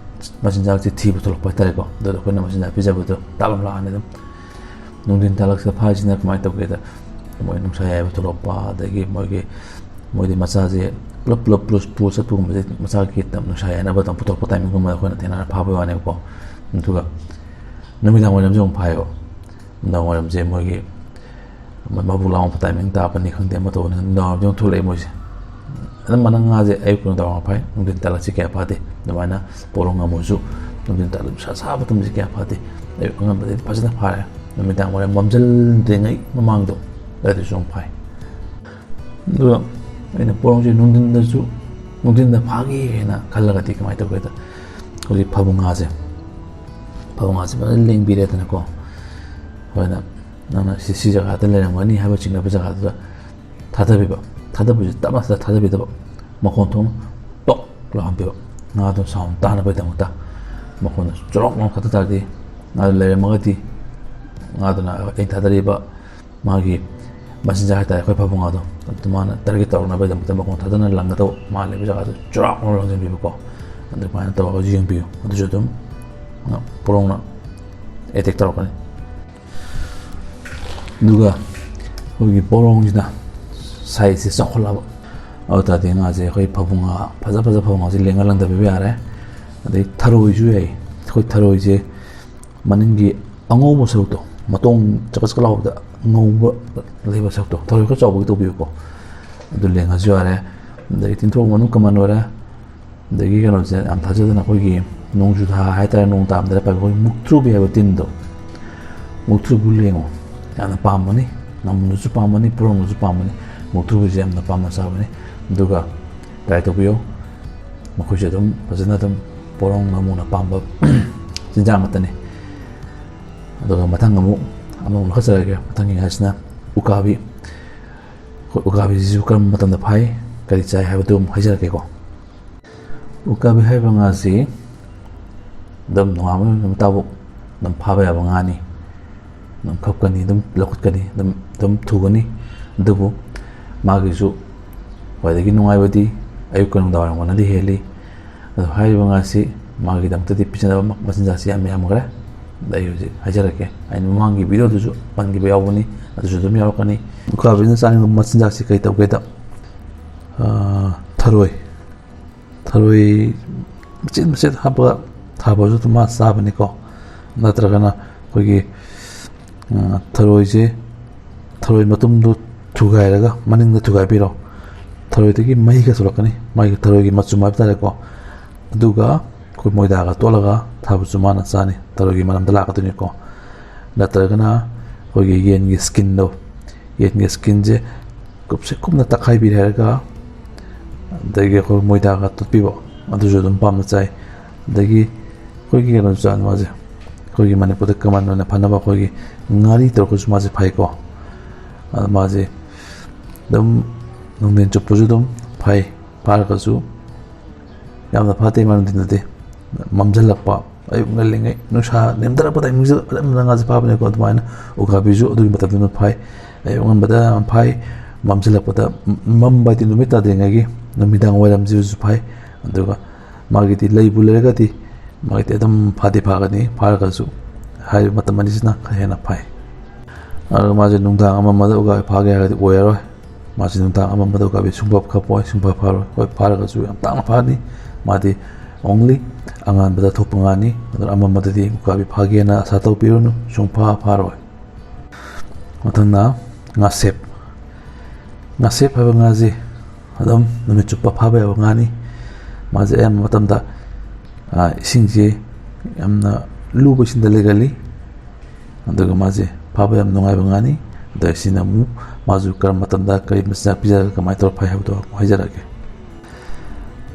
ꯃꯆꯤꯟꯖꯥꯛꯁꯦ ꯊꯤꯕ ꯊꯣꯛꯂꯛꯄ ꯍꯥꯏꯇꯥꯔꯦꯀꯣ꯫ ꯑꯗꯨꯗ ꯑꯩꯈꯣꯏꯅ ꯃꯆꯤꯟꯖꯥꯛ ꯄꯤꯖꯕꯗꯣ ꯇꯥꯕ ꯂꯥꯛꯑꯅꯤ ꯑꯗꯨꯝ꯫ ꯅꯨꯡꯊꯤꯟ ꯇꯥꯂꯛꯁꯤꯗ ꯐꯥꯔꯤꯁꯤꯅ ꯀꯃꯥꯏꯅ ꯇꯧꯒꯦꯗ, ꯃꯣꯏ ꯅꯨꯡꯁꯥ ꯌꯥꯏꯕ ꯊꯣꯛꯂꯛꯄ, ꯑꯗꯒꯤ ꯃꯣꯏꯒꯤ, ꯃꯣꯏꯗꯤ ꯃꯆꯥꯁꯦ ꯄꯨꯂꯞ ꯄꯨꯂꯞ ꯄꯨꯂꯞ ꯄꯨꯔ ꯆꯠꯄꯒꯨꯝꯕꯁꯦ, ꯃꯆꯥꯒꯤ ꯇꯝ-, ꯅꯨꯡꯁꯥ ꯌꯥꯏꯅꯕ ꯇꯝ ꯄꯨꯊꯣꯔꯛꯄ timing ꯒꯨꯝꯕꯗ ꯑꯩꯈꯣꯏꯅ ꯊꯦꯡꯅꯔ ꯐꯥꯕꯒꯤ ꯋꯥꯅꯦꯕꯀꯣ꯫ ꯑꯗꯨꯒ ꯅꯨꯃꯤꯗꯥꯡ ꯋꯥꯏꯔꯝꯁꯨ ꯑꯃꯨꯛ ꯐꯥꯏꯌꯦꯕ꯫ ꯅꯨꯡꯗꯥꯡ ꯋꯥꯏꯔꯝꯁꯦ ꯃꯣꯏꯒꯤ ꯃ-, ꯃꯕꯨꯛ ꯂꯥꯝꯃꯛꯄ timing ꯇꯥꯕꯅꯤ ꯈꯪꯗꯦ, ꯑꯃ ꯇꯧꯕꯅꯤ ꯈꯪꯗꯦ, ꯅꯨꯡꯗꯥꯡ ꯋꯥꯏꯔꯝꯁꯦ ꯑꯃꯨꯛ ꯊꯣꯛꯂꯛꯑꯦ ꯃꯣꯏꯁꯦ꯫ ꯑꯅꯝꯕꯅ ꯉꯥꯁꯦ ꯑꯌꯨꯛ ꯅꯨꯡꯗꯥꯡ ꯋꯥꯏꯔꯝ ꯐꯥꯏ, ꯅꯨꯡꯊꯤꯟ ꯇꯥꯂꯛꯁꯦ ꯀꯌꯥ ꯐꯥꯗꯦ꯫ ꯑꯗꯨꯃꯥꯏꯅ ꯄꯣꯔꯣꯡ ꯉꯥꯃꯨꯁꯨ ꯅꯨꯡꯊꯤꯟ ꯇꯥꯂꯛ ꯅꯨꯡꯁꯥ ꯁꯥꯕ ꯃꯇꯝꯁꯦ ꯀꯌꯥ ꯐꯥꯗꯦ꯫ ꯑꯌꯨꯛ ꯑꯉꯟꯕꯗꯗꯤ ꯐꯖꯅ ꯐꯥꯔꯦ, ꯅꯨꯃꯤꯗꯥꯡ ꯋꯥꯏꯔꯝ ꯃꯝꯁꯤꯟꯗ꯭ꯔꯤꯉꯩ ꯃꯃꯥꯡꯗꯣ ꯑꯗꯨꯗꯁꯨ ꯑꯃꯨꯛ ꯐꯥꯏ꯫ ꯑꯗꯨꯒ ꯑꯩꯅ ꯄꯣꯔꯣꯡꯁꯦ ꯅꯨꯡꯊꯤꯟꯗꯁꯨ, ꯅꯨꯡꯊꯤꯟꯗ ꯐꯥꯒꯦ ꯍꯥꯏꯅ ꯈꯜꯂꯒꯗꯤ ꯀꯃꯥꯏꯅ ꯇꯧꯒꯦꯗ, ꯍꯧꯖꯤꯛ ꯐꯥꯕꯧꯉꯥꯁꯦ, ꯐꯥꯕꯧꯉꯥꯁꯦ ꯐꯖꯅ ꯂꯦꯡꯕꯤꯔꯦꯗꯅꯀꯣ꯫ ꯑꯩꯈꯣꯏꯅ ꯅꯪꯅ ꯁꯤ, ꯁꯤ ꯖꯒꯥꯗ ꯂꯩꯔꯝꯒꯅꯤ ꯍꯥꯏꯕ ꯆꯤꯡꯅꯕ ꯖꯒꯥꯗꯨꯗ ꯊꯥꯗꯕꯤꯕ, ꯊꯥꯗꯕꯁꯦ ꯇꯞꯅ ꯊꯥꯗꯕꯤꯗꯕ, ꯃꯈꯣꯟ ꯊꯣꯛꯅ ꯇꯣꯛ ꯂꯥꯎꯍꯟꯕꯤꯕ꯫ ꯉꯥꯗꯣ sound ꯇꯥꯅꯕꯒꯤꯗꯃꯛꯇ ꯃꯈꯣꯟꯗꯣ ꯆꯣꯔꯣꯛ ꯂꯥꯎꯅ ꯊꯥꯗ ꯇꯥꯔꯗꯤ, ꯉꯥꯗꯣ ꯂꯩꯔꯝꯃꯒꯗꯤ ꯉꯥꯗꯨꯅ ꯑꯩꯅ ꯊꯥꯗꯔꯤꯕ ꯃꯥꯒꯤ ꯃꯆꯤꯟꯖꯥꯛ ꯍꯥꯏꯇꯥꯔꯦ, ꯑꯩꯈꯣꯏ ꯐꯕꯨꯡ ꯉꯥꯗꯣ ꯑꯗꯨ ꯃꯥꯅ ꯇꯔꯒꯦꯠ ꯇꯧꯔꯛꯅꯕꯒꯤꯗꯗꯃꯛꯇ ꯃꯈꯣꯡ ꯊꯥꯗꯅ ꯂꯪꯒꯗꯧꯕ ꯃꯥ ꯂꯩꯕ ꯖꯒꯥꯗꯨ ꯆꯥꯎꯔꯥꯛꯅ ꯂꯪꯁꯤꯟꯕꯤꯕꯀꯣ꯫ ꯑꯗꯨꯃꯥꯏꯅ ꯇꯧꯔꯒꯁꯨ ꯌꯦꯡꯕꯤꯌꯨ꯫ ꯑꯗꯨꯁꯨ ꯑꯗꯨꯝ ꯄꯣꯔꯣꯡꯅ ꯑꯦꯇꯦꯛ ꯇꯧꯔꯛꯀꯅꯤ꯫ ꯑꯗꯨꯒ ꯑꯩꯈꯣꯏꯒꯤ ꯄꯣꯔꯣꯡꯁꯤꯅ ꯁꯥꯏꯖꯁꯦ ꯆꯥꯎꯈꯠꯂꯛꯑꯕ, ꯑꯗꯨ ꯇꯥꯔꯗꯤ ꯉꯥꯁꯦ ꯑꯩꯈꯣꯏ ꯐꯕꯨꯡ ꯉꯥ, ꯐꯖ ꯐꯖ ꯐꯕꯨꯡ ꯉꯥꯁꯦ ꯂꯦꯡꯉ ꯂꯪꯗꯕꯤꯕ ꯌꯥꯔꯦ꯫ ꯑꯗꯩ ꯊꯔꯣꯏꯁꯨ ꯌꯥꯏ꯫ ꯑꯩꯈꯣꯏ ꯊꯔꯣꯏꯁꯦ ꯃꯅꯤꯡꯒꯤ ꯑꯉꯧꯕ ꯁꯔꯨꯛꯇꯣ, ꯃꯇꯣꯡ ꯆꯀꯠ ꯆꯀꯠ ꯂꯥꯎꯕꯗ ꯉꯧꯕ ꯂꯩꯕ ꯁꯔꯨꯛꯇꯣ, ꯊꯔꯣꯏ ꯈꯔ ꯆꯥꯎꯕꯒꯤ ꯇꯧꯕꯤꯌꯨꯀꯣ꯫ ꯑꯗꯨ ꯂꯦꯡꯉꯁꯨ ꯌꯥꯔꯦ꯫ ꯑꯗꯒꯤ ꯇꯤꯟꯊ꯭ꯔꯣꯛ ꯃꯔꯨꯝ ꯀꯃꯟ ꯑꯣꯏꯔꯦ꯫ ꯑꯗꯒꯤ ꯀꯩꯅꯣꯁꯦ ꯌꯥꯝ ꯊꯥꯖꯗꯅ ꯑꯩꯈꯣꯏꯒꯤ ꯅꯣꯡꯖꯨ ꯊꯥ ꯍꯥꯏꯇꯥꯔꯦ, ꯅꯣꯡ ꯇꯥꯔꯝꯗꯥꯏꯗ ꯄꯥꯏꯕ ꯑꯩꯈꯣꯏ ꯃꯨꯛꯊ꯭ꯔꯨꯕꯤ ꯍꯥꯏꯕ ꯇꯤꯟꯗꯣ, ꯃꯨꯛꯊ꯭ꯔꯨꯕꯤ ꯂꯦꯡꯉꯣ꯫ ꯌꯥꯝꯅ ꯄꯥꯝꯕꯅꯤ, ꯉꯥꯃꯨꯗꯁꯨ ꯄꯥꯝꯕꯅꯤ, ꯄꯣꯔꯣꯡꯗꯁꯨ ꯄꯥꯝꯕꯅꯤ꯫ ꯃꯨꯛꯊ꯭ꯔꯨꯕꯤꯁꯦ ꯌꯥꯝꯅ ꯄꯥꯝꯅ ꯆꯥꯕꯅꯤ꯫ ꯑꯗꯨꯒ ꯇ꯭ꯔꯥꯏ ꯇꯧꯕꯤꯌꯨ꯫ ꯃꯈꯣꯏꯁꯨ ꯑꯗꯨꯝ ꯐꯖꯅ ꯑꯗꯨꯝ ꯄꯣꯔꯣꯡ ꯉꯥꯃꯨꯅ ꯄꯥꯝꯕ ꯆꯤꯟꯖꯥꯛ ꯉꯥꯛꯇꯅꯤ꯫ ꯑꯗꯨꯒ ꯃꯊꯪ ꯑꯃꯨꯛ ꯑꯃꯃꯨꯛ ꯂꯧꯈꯠꯆꯔꯒꯦ꯫ ꯃꯊꯪꯒꯤ ꯉꯥꯁꯤꯅ ꯎꯀꯥꯕꯤ꯫ ꯑꯩꯈꯣꯏ ꯎꯀꯥꯕꯤꯁꯤꯁꯨ ꯀꯔꯝꯕ ꯃꯇꯝꯗ ꯐꯥꯏ, ꯀꯔꯤ ꯆꯥꯏ ꯍꯥꯏꯕꯗꯨ ꯑꯃꯨꯛ ꯍꯥꯏꯖꯔꯛꯀꯦꯀꯣ꯫ ꯎꯀꯥꯕꯤ ꯍꯥꯏꯕ ꯉꯥꯁꯤ ꯑꯗꯨꯝ ꯅꯣꯡꯉꯥꯟꯕ ꯅꯨꯃꯤꯠ ꯇꯥꯕꯨ ꯑꯗꯨꯝ ꯐꯥꯕ ꯌꯥꯕ ꯉꯥꯅꯤ꯫ ꯑꯗꯨꯝ ꯈꯞꯀꯅꯤ, ꯑꯗꯨꯝ ꯂꯧꯈꯠꯀꯅꯤ, ꯑꯗꯨꯝ, ꯑꯗꯨꯝ ꯊꯨꯒꯅꯤ꯫ ꯑꯗꯨꯕꯨ ꯃꯥꯒꯤꯁꯨ ꯈ꯭ꯋꯥꯏꯗꯒꯤ ꯅꯨꯡꯉꯥꯏꯕꯗꯤ ꯑꯌꯨꯛꯀ ꯅꯨꯡꯗꯥꯡꯋꯥꯏꯔꯝꯒꯅꯗꯤ ꯍꯦꯜꯂꯤ꯫ ꯑꯗꯣ ꯍꯥꯏꯔꯤꯕ ꯉꯥꯁꯤ ꯃꯥꯒꯤꯗꯃꯛꯇꯗꯤ ꯄꯤꯖꯅꯕ ꯃ-, ꯃꯆꯤꯟꯖꯥꯛꯁꯤ ꯌꯥꯝ ꯌꯥꯝꯈ꯭ꯔꯦ꯫ ꯑꯗ ꯑꯩ ꯍꯧꯖꯤꯛ ꯍꯥꯏꯖꯔꯛꯀꯦ, ꯑꯩꯅ ꯃꯃꯥꯡꯒꯤ ꯚꯤꯗꯤꯑꯣꯗꯨꯁꯨ ꯄꯟꯈꯤꯕ ꯌꯥꯎꯕꯅꯤ, ꯑꯗꯨꯁꯨ ꯑꯗꯨꯝ ꯌꯥꯎꯔꯛꯀꯅꯤ꯫ ꯎꯀꯥꯕꯤꯅ ꯆꯥꯅꯤꯡꯕ ꯃꯆꯤꯟꯖꯥꯛꯁꯤ ꯀꯩ ꯇꯧꯒꯦꯗ, ꯑꯥ, ꯊꯔꯣꯏ, ꯊꯔꯣꯏ ꯃꯆꯦꯠ ꯃꯆꯦꯠ ꯍꯥꯞꯄꯒ ꯊꯥꯕꯁꯨ ꯑꯗꯨꯝ ꯃꯥ ꯆꯥꯕꯅꯤꯀꯣ꯫ ꯅꯠꯇ꯭ꯔꯒꯅ ꯑꯩꯈꯣꯏꯒꯤ, ꯑ, ꯊꯔꯣꯏꯁꯦ, ꯊꯔꯣꯏ ꯃꯇꯨꯝꯗꯨ ꯊꯨꯒꯥꯏꯔꯒ ꯃꯅꯤꯡꯗ ꯊꯨꯒꯥꯏꯕꯤꯔꯣ꯫ ꯊꯔꯣꯏꯗꯒꯤ ꯃꯍꯤ ꯈꯔ ꯊꯣꯛꯂꯛꯀꯅꯤ, ꯃꯥꯒꯤ ꯊꯔꯣꯏꯒꯤ ꯃꯆꯨꯝ ꯍꯥꯏꯕ ꯇꯥꯔꯦꯀꯣ꯫ ꯑꯗꯨꯒ ꯑꯩꯈꯣꯏ ꯃꯣꯏꯗꯥꯒ ꯇꯣꯠꯂꯒ ꯊꯥꯕꯁꯨ ꯃꯥꯅ ꯆꯥꯅꯤ, ꯊꯔꯣꯏꯒꯤ ꯃꯅꯝꯗ ꯂꯥꯛꯀꯗꯣꯏꯅꯤꯀꯣ꯫ ꯅꯠꯇ꯭ꯔꯒꯅ ꯑꯩꯈꯣꯏꯒꯤ ꯌꯦꯟꯒꯤ ꯁ꯭ꯀꯤꯟꯗꯣ, ꯌꯦꯟꯒꯤ ꯁ꯭ꯀꯤꯟꯁꯦ ꯀꯨꯞꯁꯦ ꯀꯨꯞꯅ ꯇꯛꯈꯥꯏꯕꯤꯔꯦ ꯍꯥꯏꯔꯒ, ꯑꯗꯒꯤ ꯑꯩꯈꯣꯏ ꯃꯣꯏꯗꯥꯒ ꯇꯣꯠꯄꯤꯕ, ꯑꯗꯨꯁꯨ ꯑꯗꯨꯝ ꯄꯥꯝꯅ ꯆꯥꯏ꯫ ꯑꯗꯒꯤ ꯑꯩꯈꯣꯏꯒꯤ ꯀꯩꯅꯣꯁꯨ ꯆꯥꯅꯤ ꯃꯥꯁꯦ, ꯑꯩꯈꯣꯏꯒꯤ ꯃꯅꯤꯄꯨꯔꯗ ꯀꯃꯟ ꯑꯣꯏꯅ ꯐꯅꯕ ꯑꯩꯈꯣꯏꯒꯤ ꯉꯥꯔꯤ ꯇꯧꯔꯒꯁꯨ ꯃꯥꯁꯦ ꯐꯩꯀꯣ꯫ ꯑꯗ ꯃꯥꯁꯦ ꯑꯗꯨꯝ ꯅꯨꯡꯊꯤꯟ ꯆꯨꯞꯄꯁꯨ ꯑꯗꯨꯝ ꯐꯩ, ꯐꯥꯔꯒꯁꯨ꯫ ꯌꯥꯝꯅ ꯐꯥꯠꯇꯦ ꯃꯥ ꯅꯨꯡꯊꯤꯟꯗꯗꯤ, ꯃꯝꯁꯤꯜꯂꯛꯄ, ꯑꯌꯨꯛ ꯉꯜꯂꯤꯉꯩ ꯅꯨꯡꯁꯥ ꯅꯦꯝꯊꯔꯛꯄ ꯇꯥꯏꯃꯤꯡꯁꯤꯗ ꯐꯖꯅ ꯉꯥꯁꯦ ꯐꯥꯕꯅꯤꯀꯣ꯫ ꯑꯗꯨꯃꯥꯏꯅ ꯎꯀꯥꯕꯤꯁꯨ ꯑꯗꯨꯒꯤ ꯃꯇꯝꯗꯨꯅ ꯐꯥꯏ꯫ ꯑꯌꯨꯛ ꯉꯟꯕꯗ ꯌꯥꯝ ꯐꯥꯏ, ꯃꯝꯁꯤꯜꯂꯛꯄꯗ, ꯃꯝꯕ ꯍꯥꯏꯗꯤ ꯅꯨꯃꯤꯠ ꯇꯥꯗ꯭ꯔꯤꯉꯩꯒꯤ ꯅꯨꯃꯤꯗꯥꯡ ꯋꯥꯏꯔꯝꯁꯤꯁꯨ ꯐꯥꯏ꯫ ꯑꯗꯨꯒ ꯃꯥꯒꯤꯗꯤ ꯂꯩꯕꯨ ꯂꯩꯔꯒꯗꯤ ꯃꯥꯒꯤꯗꯤ ꯑꯗꯨꯝ ꯐꯥꯗꯤ ꯐꯥꯒꯅꯤ, ꯐꯥꯔꯒꯁꯨ ꯍꯥꯏꯔꯤꯕ ꯃꯇꯝ ꯑꯅꯤꯁꯤꯅ ꯈꯔ ꯍꯦꯟꯅ ꯐꯥꯏ꯫ ꯑꯗꯨꯒ ꯃꯥꯁꯦ ꯅꯨꯡꯗꯥꯡ ꯑꯃꯝꯕꯗ ꯎꯀꯥꯕꯤ ꯐꯥꯒꯦ ꯍꯥꯏꯔꯒꯗꯤ ꯑꯣꯏꯔꯔꯣꯏ꯫ ꯃꯥꯁꯦ ꯅꯨꯡꯗꯥꯡ ꯑꯃꯝꯕꯗ ꯎꯀꯥꯕꯤ ꯁꯨꯡꯐꯥ ꯐꯥꯄꯣꯏ, ꯁꯨꯡꯐꯥ ꯐꯥꯔꯣꯏ꯫ ꯍꯣꯏ, ꯐꯥꯔꯒꯁꯨ ꯌꯥꯝ ꯇꯥꯡꯅ ꯐꯥꯅꯤ꯫ ꯃꯥꯗꯤ only ꯑꯉꯥꯟꯕꯗ ꯊꯣꯛꯄ ꯉꯥꯅꯤ꯫ ꯑꯗꯨꯅ ꯑꯃꯝꯕꯗꯗꯤ ꯎꯀꯥꯕꯤ ꯐꯥꯒꯦꯅ ꯑꯁꯥ ꯇꯧꯕꯤꯔꯨꯅꯨ, ꯁꯨꯡꯐꯥ ꯐꯥꯔꯣꯏ꯫ ꯃꯊꯪꯅ ꯉꯥꯁꯦꯞ꯫ ꯉꯥꯁꯦꯞ ꯍꯥꯏꯕ ꯉꯥꯁꯦ ꯑꯗꯨꯝ ꯅꯨꯃꯤꯠ ꯆꯨꯞꯄ ꯐꯥꯕ ꯌꯥꯕ ꯉꯥꯅꯤ꯫ ꯃꯥꯁꯦ ꯑꯌꯥꯝꯕ ꯃꯇꯝꯗ, ꯑ, ꯏꯁꯤꯡꯁꯦ ꯌꯥꯝꯅ ꯂꯨꯕ ꯏꯁꯤꯡꯗ ꯂꯩꯒꯜꯂꯤ꯫ ꯑꯗꯨꯒ ꯃꯥꯁꯦ ꯐꯥꯕ ꯌꯥꯝ ꯅꯨꯡꯉꯥꯏꯕ ꯉꯥꯅꯤ꯫ ꯑꯗ ꯁꯤꯅ ꯑꯃꯨꯛ ꯃꯥꯁꯨ ꯀꯔꯝꯕ ꯃꯇꯝꯗ ꯀꯔꯤ ꯃꯆꯤꯟꯖꯥꯛ ꯄꯤꯖꯔꯒ ꯀꯃꯥꯏꯅ ꯇꯧꯔ ꯐꯥꯏ ꯍꯥꯏꯕꯗꯣ ꯑꯃꯨꯛ ꯍꯥꯏꯖꯔꯛꯑꯒꯦ꯫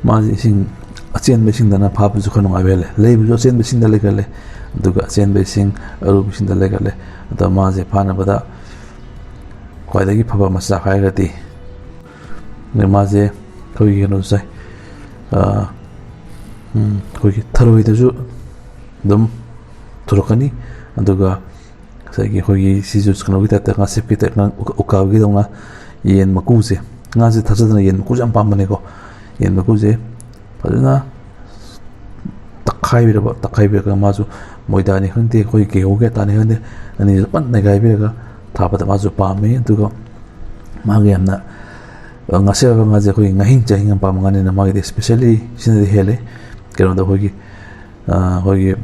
ꯃꯥꯁꯦ ꯏꯁꯤꯡ ꯑꯆꯦꯟꯕ ꯏꯁꯤꯡꯗꯅ ꯐꯥꯕꯁꯨ ꯈꯔ ꯅꯨꯡꯉꯥꯏꯕ ꯍꯦꯜꯂꯦ꯫ ꯂꯩꯕꯁꯨ ꯑꯆꯦꯟꯕ ꯏꯁꯤꯡꯗ ꯂꯩꯒꯜꯂꯦ, ꯑꯗꯨꯒ ꯑꯆꯦꯟꯕ ꯏꯁꯤꯡ, ꯑꯔꯨꯕ ꯏꯁꯤꯡꯗ ꯂꯩꯒꯜꯂꯦ꯫ ꯑꯗꯣ ꯃꯥꯁꯦ ꯐꯥꯅꯕꯗ ꯈ꯭ꯋꯥꯏꯗꯒꯤ ꯐꯕ ꯃꯆꯤꯟꯖꯥꯛ ꯍꯥꯏꯔꯒꯗꯤ, ꯑꯗꯩ ꯃꯥꯁꯦ ꯑꯩꯈꯣꯏꯒꯤ ꯀꯩꯅꯣꯁꯨ ꯆꯥꯏ, ꯑ, ꯎꯝ, ꯑꯩꯈꯣꯏꯒꯤ ꯊꯔꯣꯏꯗꯁꯨ ꯑꯗꯨꯝ ꯊꯨꯔꯛꯀꯅꯤ꯫ ꯑꯗꯨꯒ ꯉꯁꯥꯏꯒꯤ ꯑꯩꯈꯣꯏꯒꯤ ꯁꯤꯁꯨ ꯀꯩꯅꯣꯒꯤ ꯇꯥꯏꯞꯇ, ꯉꯥꯁꯦꯞꯀꯤ ꯇꯥꯏꯞ, ꯉꯥ-, ꯎꯀꯥ-, ꯎꯀꯥꯕꯤꯒꯤꯗꯧꯅ ꯌꯦꯟ ꯃꯀꯨꯁꯦ, ꯉꯥꯁꯦ ꯊꯥꯖꯗꯅ ꯌꯦꯟ ꯃꯀꯨꯁꯦ ꯌꯥꯝ ꯄꯥꯝꯕꯅꯦꯀꯣ꯫ ꯌꯦꯟ ꯃꯀꯨꯁꯦ ꯐꯖꯅ ꯇꯛꯈꯥꯏꯕꯤꯔꯕ, ꯇꯛꯈꯥꯏꯕꯤꯔꯒ ꯃꯥꯁꯨ ꯃꯣꯏꯗꯥꯅꯤ ꯈꯪꯗꯦ, ꯑꯩꯈꯣꯏ ꯒꯦꯍꯨꯒꯤ ꯑꯇꯥꯅꯤ ꯈꯪꯗꯦ, ꯑꯅꯤꯁꯨ ꯐꯖꯅ ꯅꯩꯒꯥꯏꯕꯤꯔꯒ ꯊꯥꯕꯗ ꯃꯥꯁꯨ ꯄꯥꯝꯃꯤ꯫ ꯑꯗꯨꯒ ꯃꯥꯒꯤ ꯌꯥꯝꯅ, ꯑ, ꯉꯥꯁꯦꯞ ꯍꯥꯏꯕ ꯉꯥꯁꯦ ꯑꯩꯈꯣꯏꯒꯤ ꯉꯥꯍꯤꯡ ꯆꯥꯍꯤꯡ ꯌꯥꯝ ꯄꯥꯝꯕ ꯉꯥꯅꯤꯅ ꯃꯥꯒꯤꯗꯤ specially ꯁꯤꯅꯗꯤ ꯍꯦꯜꯂꯤ꯫ ꯀꯩꯅꯣꯗ ꯑꯩꯈꯣꯏꯒꯤ, ꯑ, ꯑꯩꯈꯣꯏꯒꯤ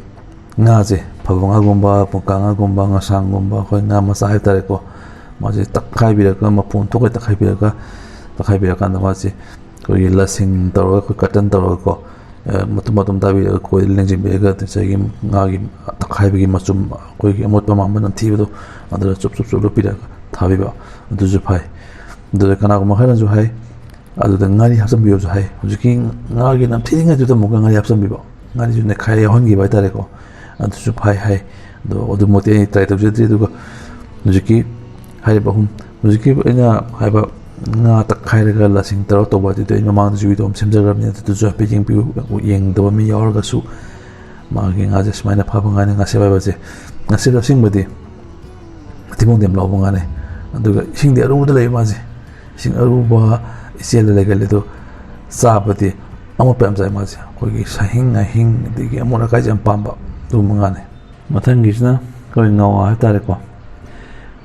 ꯉꯥꯁꯦ, ꯐꯥꯕꯧ ꯉꯥꯒꯨꯝꯕ, ꯄꯨꯡꯀꯥ ꯉꯥꯒꯨꯝꯕ, ꯉꯥꯁꯥꯡꯒꯨꯝꯕ, ꯑꯩꯈꯣꯏ ꯉꯥ ꯃꯆꯥ ꯍꯥꯏꯕ ꯇꯥꯔꯦꯀꯣ, ꯃꯥꯁꯦ ꯇꯛꯈꯥꯏꯕꯤꯔꯒ, ꯃꯄꯨꯟ ꯊꯣꯛꯈꯩ ꯇꯛꯈꯥꯏꯕꯤꯔꯒ, ꯇꯛꯈꯥꯏꯕꯤꯔꯀꯥꯟꯗ ꯃꯥꯁꯦ ꯑꯩꯈꯣꯏꯒꯤ ꯂꯁꯤꯡ ꯇꯧꯔꯒ, ꯑꯩꯈꯣꯏ ꯀꯇꯟ ꯇꯧꯔꯒꯀꯣ, ꯑ, ꯃꯇꯨꯝ ꯃꯇꯨꯝ ꯇꯥꯕꯤꯔꯒ, ꯀꯣꯏꯗ ꯂꯦꯡꯁꯤꯟꯕꯤꯔꯒ, ꯉꯁꯥꯏꯒꯤ ꯉꯥꯒꯤ ꯇꯛꯈꯥꯏꯕꯒꯤ ꯃꯆꯨꯝ, ꯑꯩꯈꯣꯏꯒꯤ ꯑꯃꯣꯠꯄ ꯃꯥꯟꯕ ꯅꯝꯊꯤꯕꯗꯣ, ꯑꯗꯨꯗ ꯆꯨꯞ ꯆꯨꯞ ꯆꯨꯞ ꯂꯨꯞꯄꯤꯔꯒ ꯊꯥꯕꯤꯕ, ꯑꯗꯨꯁꯨ ꯐꯩ꯫ ꯑꯗꯨꯗ ꯀꯅꯥꯒꯨꯝꯕ ꯈꯔꯅꯁꯨ ꯍꯥꯏ, ꯑꯗꯨꯗ ꯉꯥꯔꯤ ꯍꯥꯞꯆꯤꯟꯕꯤꯌꯣꯁꯨ ꯍꯥꯏ꯫ ꯍꯧꯖꯤꯛꯀꯤ ꯉꯥꯒꯤ ꯅꯝꯊꯤꯔꯤꯉꯩꯗꯨꯗ ꯑꯃꯨꯛꯀ ꯉꯥꯔꯤ ꯍꯥꯞꯆꯤꯟꯕꯤꯕ, ꯉꯥꯔꯤꯁꯨ ꯅꯩꯈꯥꯏ ꯌꯥꯎꯍꯟꯈꯤꯕ ꯍꯥꯏꯇꯥꯔꯦꯀꯣ, ꯑꯗꯨꯁꯨ ꯐꯩ ꯍꯥꯏ꯫ ꯑꯗꯣ ꯑꯗꯨꯃꯛꯇꯤ ꯑꯩ try ꯇꯧꯖꯗ꯭ꯔꯤ꯫ ꯑꯗꯨꯒ ꯍꯧꯖꯤꯛꯀꯤ ꯍꯥꯏꯔꯤꯕ ꯑꯍꯨꯝ, ꯍꯧꯖꯤꯛꯀꯤ ꯑꯩꯅ ꯍꯥꯏꯕ ꯉꯥ ꯇꯛꯈꯥꯏꯔꯒ ꯂꯁꯤꯡ ꯇꯧꯔ ꯇꯧꯕ ꯑꯗꯨꯗꯤ ꯑꯩ ꯃꯃꯥꯡꯗꯁꯨ video ꯑꯃ ꯁꯦꯝꯖꯈ꯭ꯔꯕꯅꯤ, ꯑꯗꯨꯗꯨꯁꯨ ꯍꯥꯏꯐꯦꯠ ꯌꯦꯡꯕꯤꯌꯨ꯫ ꯌꯦꯡꯗꯕ ꯃꯤ ꯌꯥꯎꯔꯒꯁꯨ ꯃꯥꯒꯤ ꯉꯥꯁꯦ ꯁꯨꯃꯥꯏꯅ ꯐꯥꯕ ꯉꯥꯅꯤ꯫ ꯉꯥꯁꯦꯞ ꯍꯥꯏꯕꯁꯦ, ꯉꯥꯁꯦꯞ ꯑꯁꯦꯡꯕꯗꯤ ꯃꯊꯤꯕꯣꯡꯗ ꯌꯥꯝ ꯂꯥꯎꯕ ꯉꯥꯅꯤ꯫ ꯑꯗꯨꯒ ꯏꯁꯤꯡꯗꯤ ꯑꯔꯨꯕꯗ ꯂꯩ ꯃꯥꯁꯦ꯫ ꯏꯁꯤꯡ ꯑꯔꯨꯕ ꯏꯆꯦꯜꯗ ꯂꯩꯒꯜꯂꯤ꯫ ꯑꯗꯣ ꯆꯥꯕꯗꯤ ꯑꯃꯣꯠꯄ ꯌꯥꯝ ꯆꯥꯏ ꯃꯥꯁꯦ꯫ ꯑꯩꯈꯣꯏꯒꯤ ꯁꯥꯍꯤꯡ ꯉꯥꯍꯤꯡ ꯑꯗꯒꯤ ꯑꯃꯣꯠ ꯑꯀꯥꯏꯁꯦ ꯌꯥꯝ ꯄꯥꯝꯕ ꯑꯗꯨꯒꯨꯝꯕ ꯉꯥꯅꯤ꯫ ꯃꯊꯪꯒꯤꯁꯤꯅ ꯑꯩꯈꯣꯏ ꯉꯥꯋꯥ ꯍꯥꯏꯇꯥꯔꯦꯀꯣ꯫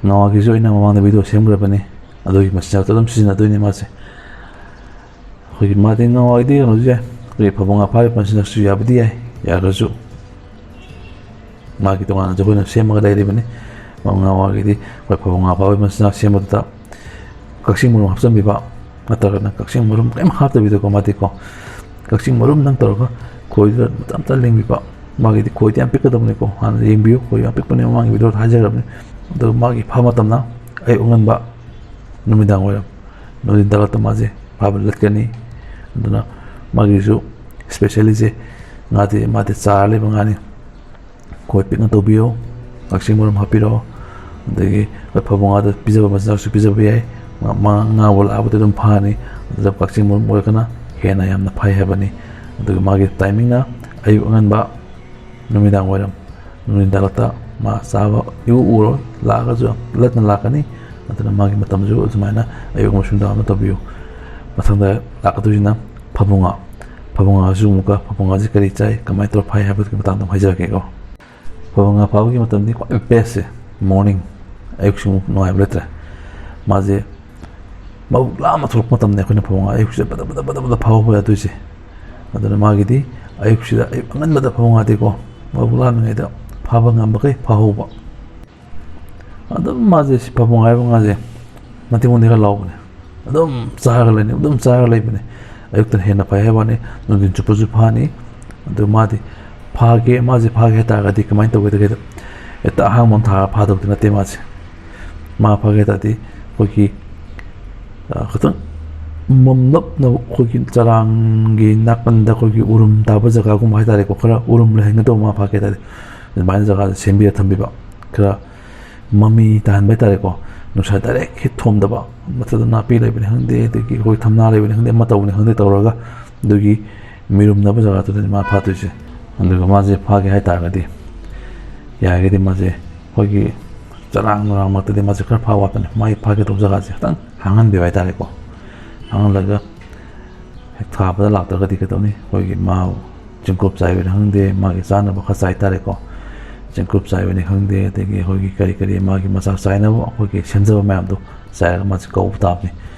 ꯉꯥꯋꯥꯒꯤꯁꯨ ꯑꯩꯅ ꯃꯃꯥꯡꯗ ꯚꯤꯗꯤꯑꯣ ꯁꯦꯝꯈ꯭ꯔꯕꯅꯤ꯫ ꯑꯗꯨꯒꯤ ꯃꯆꯤꯟꯖꯥꯛꯇ ꯑꯗꯨꯝ ꯁꯤꯖꯤꯟꯅꯗꯣꯏꯅꯤ ꯃꯥꯁꯦ꯫ ꯑꯩꯈꯣꯏꯒꯤ ꯃꯥꯗꯤ ꯉꯥꯋꯥꯒꯤꯗꯤ ꯀꯩꯅꯣꯁꯨ ꯌꯥꯏ, ꯑꯩꯈꯣꯏꯒꯤ ꯐꯕꯧ ꯉꯥ ꯐꯥꯕꯒꯤ ꯃꯆꯤꯟꯖꯥꯛꯁꯨ ꯌꯥꯕꯨꯗꯤ ꯌꯥꯏ, ꯌꯥꯔꯒꯁꯨ ꯃꯥꯒꯤ ꯇꯣꯉꯥꯟꯅꯁꯨ ꯑꯩꯈꯣꯏꯅ ꯁꯦꯝꯃꯒ ꯂꯩꯔꯤꯕꯅꯤ꯫ ꯉꯥꯋꯥꯒꯤꯗꯤ ꯑꯩꯈꯣꯏ ꯐꯕꯧ ꯉꯥ ꯐꯥꯕꯒꯤ ꯃꯆꯤꯟꯖꯥꯛ ꯁꯦꯝꯕꯗꯨꯗ ꯀꯛꯆꯤꯡ ꯃꯔꯨꯝ ꯍꯥꯞꯆꯤꯟꯕꯤꯕ, ꯅꯠꯇ꯭ꯔꯒꯅ ꯀꯛꯆꯤꯡ ꯃꯔꯨꯝ ꯀꯔꯤꯝ ꯍꯥꯞꯇꯕꯤꯗꯀꯣ, ꯃꯥꯗꯤꯀꯣ ꯀꯛꯆꯤꯡ ꯃꯔꯨꯝꯗꯪ ꯇꯧꯔꯒ ꯈꯣꯏꯗꯨꯗ ꯃꯆꯥ ꯃꯆꯥ ꯂꯦꯡꯕꯤꯕ꯫ ꯃꯥꯒꯤꯗꯤ ꯈꯣꯏꯗꯤ ꯌꯥꯝ ꯄꯤꯛꯀꯗꯕꯅꯤꯀꯣ, ꯍꯥꯟꯅ ꯌꯦꯡꯕꯤꯌꯨ꯫ ꯈꯣꯏ ꯌꯥꯝ ꯄꯤꯛꯄꯅꯦ, ꯃꯃꯥꯡꯒꯤ ꯚꯤꯗꯤꯑꯣꯗ ꯍꯥꯏꯖꯈ꯭ꯔꯕꯅꯤ꯫ ꯑꯗꯨꯒ ꯃꯥꯒꯤ ꯐꯥꯕ ꯃꯇꯝꯅ ꯑꯌꯨꯛ ꯑꯉꯟꯕ, ꯅꯨꯃꯤꯗꯥꯡ ꯋꯥꯏꯔꯝ, ꯅꯨꯡꯊꯤꯟ ꯇꯥꯂꯛꯇ ꯃꯥꯁꯦ ꯐꯥꯕ ꯂꯠꯀꯅꯤ꯫ ꯑꯗꯨꯅ ꯃꯥꯒꯤꯁꯨ ꯏꯁꯄꯦꯁꯦꯂꯤꯁꯦ ꯉꯥꯗꯤ, ꯃꯥꯗꯤ ꯆꯥꯔ ꯂꯩꯕ ꯉꯥꯅꯤ꯫ ꯈꯣꯏ ꯄꯤꯛꯅ ꯇꯧꯕꯤꯌꯣ, ꯀꯛꯆꯤꯡ ꯃꯔꯨꯝ ꯍꯥꯞꯄꯤꯔꯣ꯫ ꯑꯗꯒꯤ ꯑꯩꯈꯣꯏ ꯐꯕꯧ ꯉꯥꯗ ꯄꯤꯖꯕ ꯃꯆꯤꯟꯖꯥꯛꯁꯨ ꯄꯤꯖꯕ ꯌꯥꯏ꯫ ꯃꯥ, ꯃꯥ ꯉꯥ ꯂꯥꯛꯑꯕꯗꯤ ꯑꯗꯨꯝ ꯐꯥꯅꯤ꯫ ꯑꯗꯨꯗ ꯀꯛꯆꯤꯡ ꯃꯔꯨꯝ ꯑꯣꯏꯔꯒꯅ ꯍꯦꯟꯅ ꯌꯥꯝꯅ ꯐꯩ ꯍꯥꯏꯕꯅꯤ꯫ ꯑꯗꯨꯒ ꯃꯥꯒꯤ ꯇꯥꯏꯃꯤꯡꯅ ꯑꯌꯨꯛ ꯑꯉꯟꯕ, ꯅꯨꯃꯤꯗꯥꯡ ꯋꯥꯏꯔꯝ, ꯅꯨꯡꯊꯤꯟ ꯇꯥꯂꯛꯇ ꯃꯥ ꯆꯥꯕ ꯏꯎ ꯎꯔꯣꯏ, ꯂꯥꯛꯑꯒꯁꯨ ꯌꯥꯝ ꯂꯠꯅ ꯂꯥꯛꯀꯅꯤ꯫ ꯑꯗꯨꯅ ꯃꯥꯒꯤ ꯃꯇꯝꯁꯨ ꯑꯗꯨꯃꯥꯏꯅ ꯑꯌꯨꯛ ꯑꯃꯁꯨꯡ ꯅꯨꯡꯗꯥꯡ ꯑꯃ ꯇꯧꯕꯤꯌꯨ꯫ ꯃꯊꯪꯗ ꯂꯥꯛꯀꯗꯣꯏꯁꯤꯅ ꯐꯕꯧ ꯉꯥ꯫ ꯐꯕꯧ ꯉꯥꯁꯨ ꯑꯃꯨꯛꯀ, ꯐꯕꯧ ꯉꯥꯁꯤ ꯀꯔꯤ ꯆꯥꯏ, ꯀꯃꯥꯏꯅ ꯇꯧꯔ ꯐꯥꯏ ꯍꯥꯏꯕꯒꯤ ꯃꯇꯥꯡꯗ ꯑꯃꯨꯛ ꯍꯥꯏꯖꯔꯛꯀꯦꯀꯣ꯫ ꯐꯕꯧ ꯉꯥ ꯐꯥꯕꯒꯤ ꯃꯇꯝꯗꯤ ꯈ꯭ꯋꯥꯏ ꯕꯦꯁꯁꯦ ꯃꯣꯔꯅꯤꯡ, ꯑꯌꯨꯛꯁꯤ ꯑꯃꯨꯛ ꯅꯨꯡꯉꯥꯏꯕ ꯂꯩꯇ꯭ꯔꯦ꯫ ꯃꯥꯁꯦ ꯃꯕꯨꯛ ꯂꯥꯝꯅ ꯊꯣꯛꯂꯛꯄ ꯃꯇꯝꯗ ꯑꯩꯈꯣꯏꯅ ꯐꯕꯧ ꯉꯥ ꯑꯌꯨꯛꯁꯤꯗ ꯕꯗ ꯕꯗ ꯕꯗ ꯕꯗ ꯐꯥꯍꯧꯕ ꯌꯥꯗꯣꯏꯁꯦ꯫ ꯑꯗꯨꯅ ꯃꯥꯒꯤꯗꯤ ꯑꯌꯨꯛꯁꯤꯗ, ꯑꯌꯨꯛ ꯑꯉꯟꯕꯗ ꯐꯕꯧ ꯉꯥꯗꯤꯀꯣ, ꯃꯕꯨꯛ ꯂꯥꯝꯃꯤꯉꯩꯗ ꯐꯥꯕ ꯉꯝꯕꯈꯩ ꯐꯥꯍꯧꯕ꯫ ꯑꯗꯨꯝ ꯃꯥꯁꯦ ꯁꯤ ꯐꯕꯧ ꯉꯥ ꯍꯥꯏꯕ ꯉꯥꯁꯦ ꯃꯇꯤꯡ ꯃꯇꯤꯡ ꯈꯔ ꯂꯥꯎꯕꯅꯦ꯫ ꯑꯗꯨꯝ ꯆꯥꯔꯒ ꯂꯩꯅꯤ, ꯑꯗꯨꯝ ꯆꯥꯔꯒ ꯂꯩꯕꯅꯦ꯫ ꯑꯌꯨꯛꯇꯅ ꯍꯦꯟꯅ ꯐꯩ ꯍꯥꯏꯕ ꯋꯥꯅꯤ, ꯅꯨꯡꯊꯤꯟ ꯆꯨꯞꯄꯁꯨ ꯐꯥꯅꯤ꯫ ꯑꯗꯨ ꯃꯥꯗꯤ ꯐꯥꯒꯦ, ꯃꯥꯁꯦ ꯐꯥꯒꯦ ꯍꯥꯏ ꯇꯥꯔꯒꯗꯤ ꯀꯃꯥꯏꯅ ꯇꯧꯒꯦ ꯍꯥꯏꯔꯒꯗꯤ, ꯍꯦꯛꯇ ꯑꯍꯥꯡꯕ ꯑꯃ ꯊꯥꯔꯒ ꯐꯥꯗꯧꯗꯤ ꯅꯠꯇꯦ ꯃꯥꯁꯦ꯫ ꯃꯥ ꯐꯥꯒꯦ ꯍꯥꯏ ꯇꯥꯔꯗꯤ ꯑꯩꯈꯣꯏꯒꯤ, ꯑ, ꯈꯤꯇꯪ ꯃꯝꯂꯞꯅ ꯑꯩꯈꯣꯏꯒꯤ ꯆꯔꯥꯡꯒꯤ ꯅꯥꯀꯟꯗ ꯑꯩꯈꯣꯏꯒꯤ ꯎꯔꯨꯝ ꯇꯥꯕ ꯖꯒꯥꯒꯨꯝꯕ ꯍꯥꯏ ꯇꯥꯔꯦꯀꯣ, ꯈꯔ ꯎꯔꯨꯝ ꯂꯩꯍꯟꯒꯗꯧꯕ ꯃꯥ ꯐꯥꯒꯦ ꯍꯥꯏ ꯇꯥꯔꯗꯤ꯫ ꯑꯗꯨꯃꯥꯏꯅ ꯖꯒꯥꯗ ꯁꯦꯝꯕꯤꯔ ꯊꯝꯕꯤꯕ, ꯈꯔ ꯃꯃꯤ ꯇꯥꯍꯟꯕ ꯍꯥꯏ ꯇꯥꯔꯦꯀꯣ, ꯅꯨꯡꯁꯥ ꯗꯥꯏꯔꯦꯛ ꯍꯤꯠ ꯊꯣꯝꯗꯕ, ꯃꯊꯛꯇ ꯅꯥꯄꯤ ꯂꯩꯕꯅꯤ ꯈꯪꯗꯦ, ꯑꯗꯒꯤ ꯑꯩꯈꯣꯏ ꯊꯝꯅꯥ ꯂꯩꯕꯅꯤ ꯈꯪꯗꯦ, ꯑꯃ ꯇꯧꯕꯅꯤ ꯈꯪꯗꯦ ꯇꯧꯔꯒ, ꯑꯗꯨꯒꯤ ꯃꯤꯔꯨꯝꯅꯕ ꯖꯒꯥꯗꯨꯗꯅꯤ ꯃꯥ ꯐꯥꯗꯣꯏꯁꯦ꯫ ꯑꯗꯨꯒ ꯃꯥꯁꯦ ꯐꯥꯒꯦ ꯍꯥꯏ ꯇꯥꯔꯒꯗꯤ, ꯌꯥꯔꯒꯗꯤ ꯃꯥꯁꯦ ꯑꯩꯈꯣꯏꯒꯤ ꯆꯔꯥꯡ ꯅꯨꯔꯥꯡ ꯃꯔꯛꯇꯗꯤ ꯃꯥꯁꯦ ꯈꯔ ꯐꯥꯕ ꯋꯥꯠꯄꯅꯦ꯫ ꯃꯥꯒꯤ ꯐꯥꯒꯗꯧꯕ ꯖꯒꯥꯁꯦ ꯈꯤꯇꯪ ꯍꯥꯡꯍꯟꯕꯤꯌꯨ ꯍꯥꯏꯇꯥꯔꯦꯀꯣ꯫ ꯍꯥꯡꯍꯜꯂꯒ ꯍꯦꯛ ꯊꯥꯕꯗ ꯂꯥꯛꯇ꯭ꯔꯒꯗꯤ ꯀꯩꯗꯧꯅꯤ? ꯑꯩꯈꯣꯏꯒꯤ ꯃꯥ ꯆꯦꯡꯀꯨꯞ ꯆꯥꯏꯕꯅꯤ ꯈꯪꯗꯦ, ꯃꯥꯒꯤ ꯆꯥꯅꯕ ꯈꯔ ꯆꯥꯏ ꯇꯥꯔꯦꯀꯣ꯫ ꯆꯦꯡꯀꯨꯞ ꯆꯥꯏꯕꯅꯤ ꯈꯪꯗꯦ, ꯑꯗꯒꯤ ꯑꯩꯈꯣꯏꯒꯤ ꯀꯔꯤ ꯀꯔꯤ ꯃꯥꯒꯤ ꯃꯆꯥꯛ ꯆꯥꯏꯅꯕ ꯑꯩꯈꯣꯏꯒꯤ ꯁꯦꯝꯖꯕ ꯃꯌꯥꯝꯗꯣ ꯆꯥꯏꯔꯒ ꯃꯥꯁꯦ ꯀꯧꯕ ꯇꯥꯕꯅꯤ꯫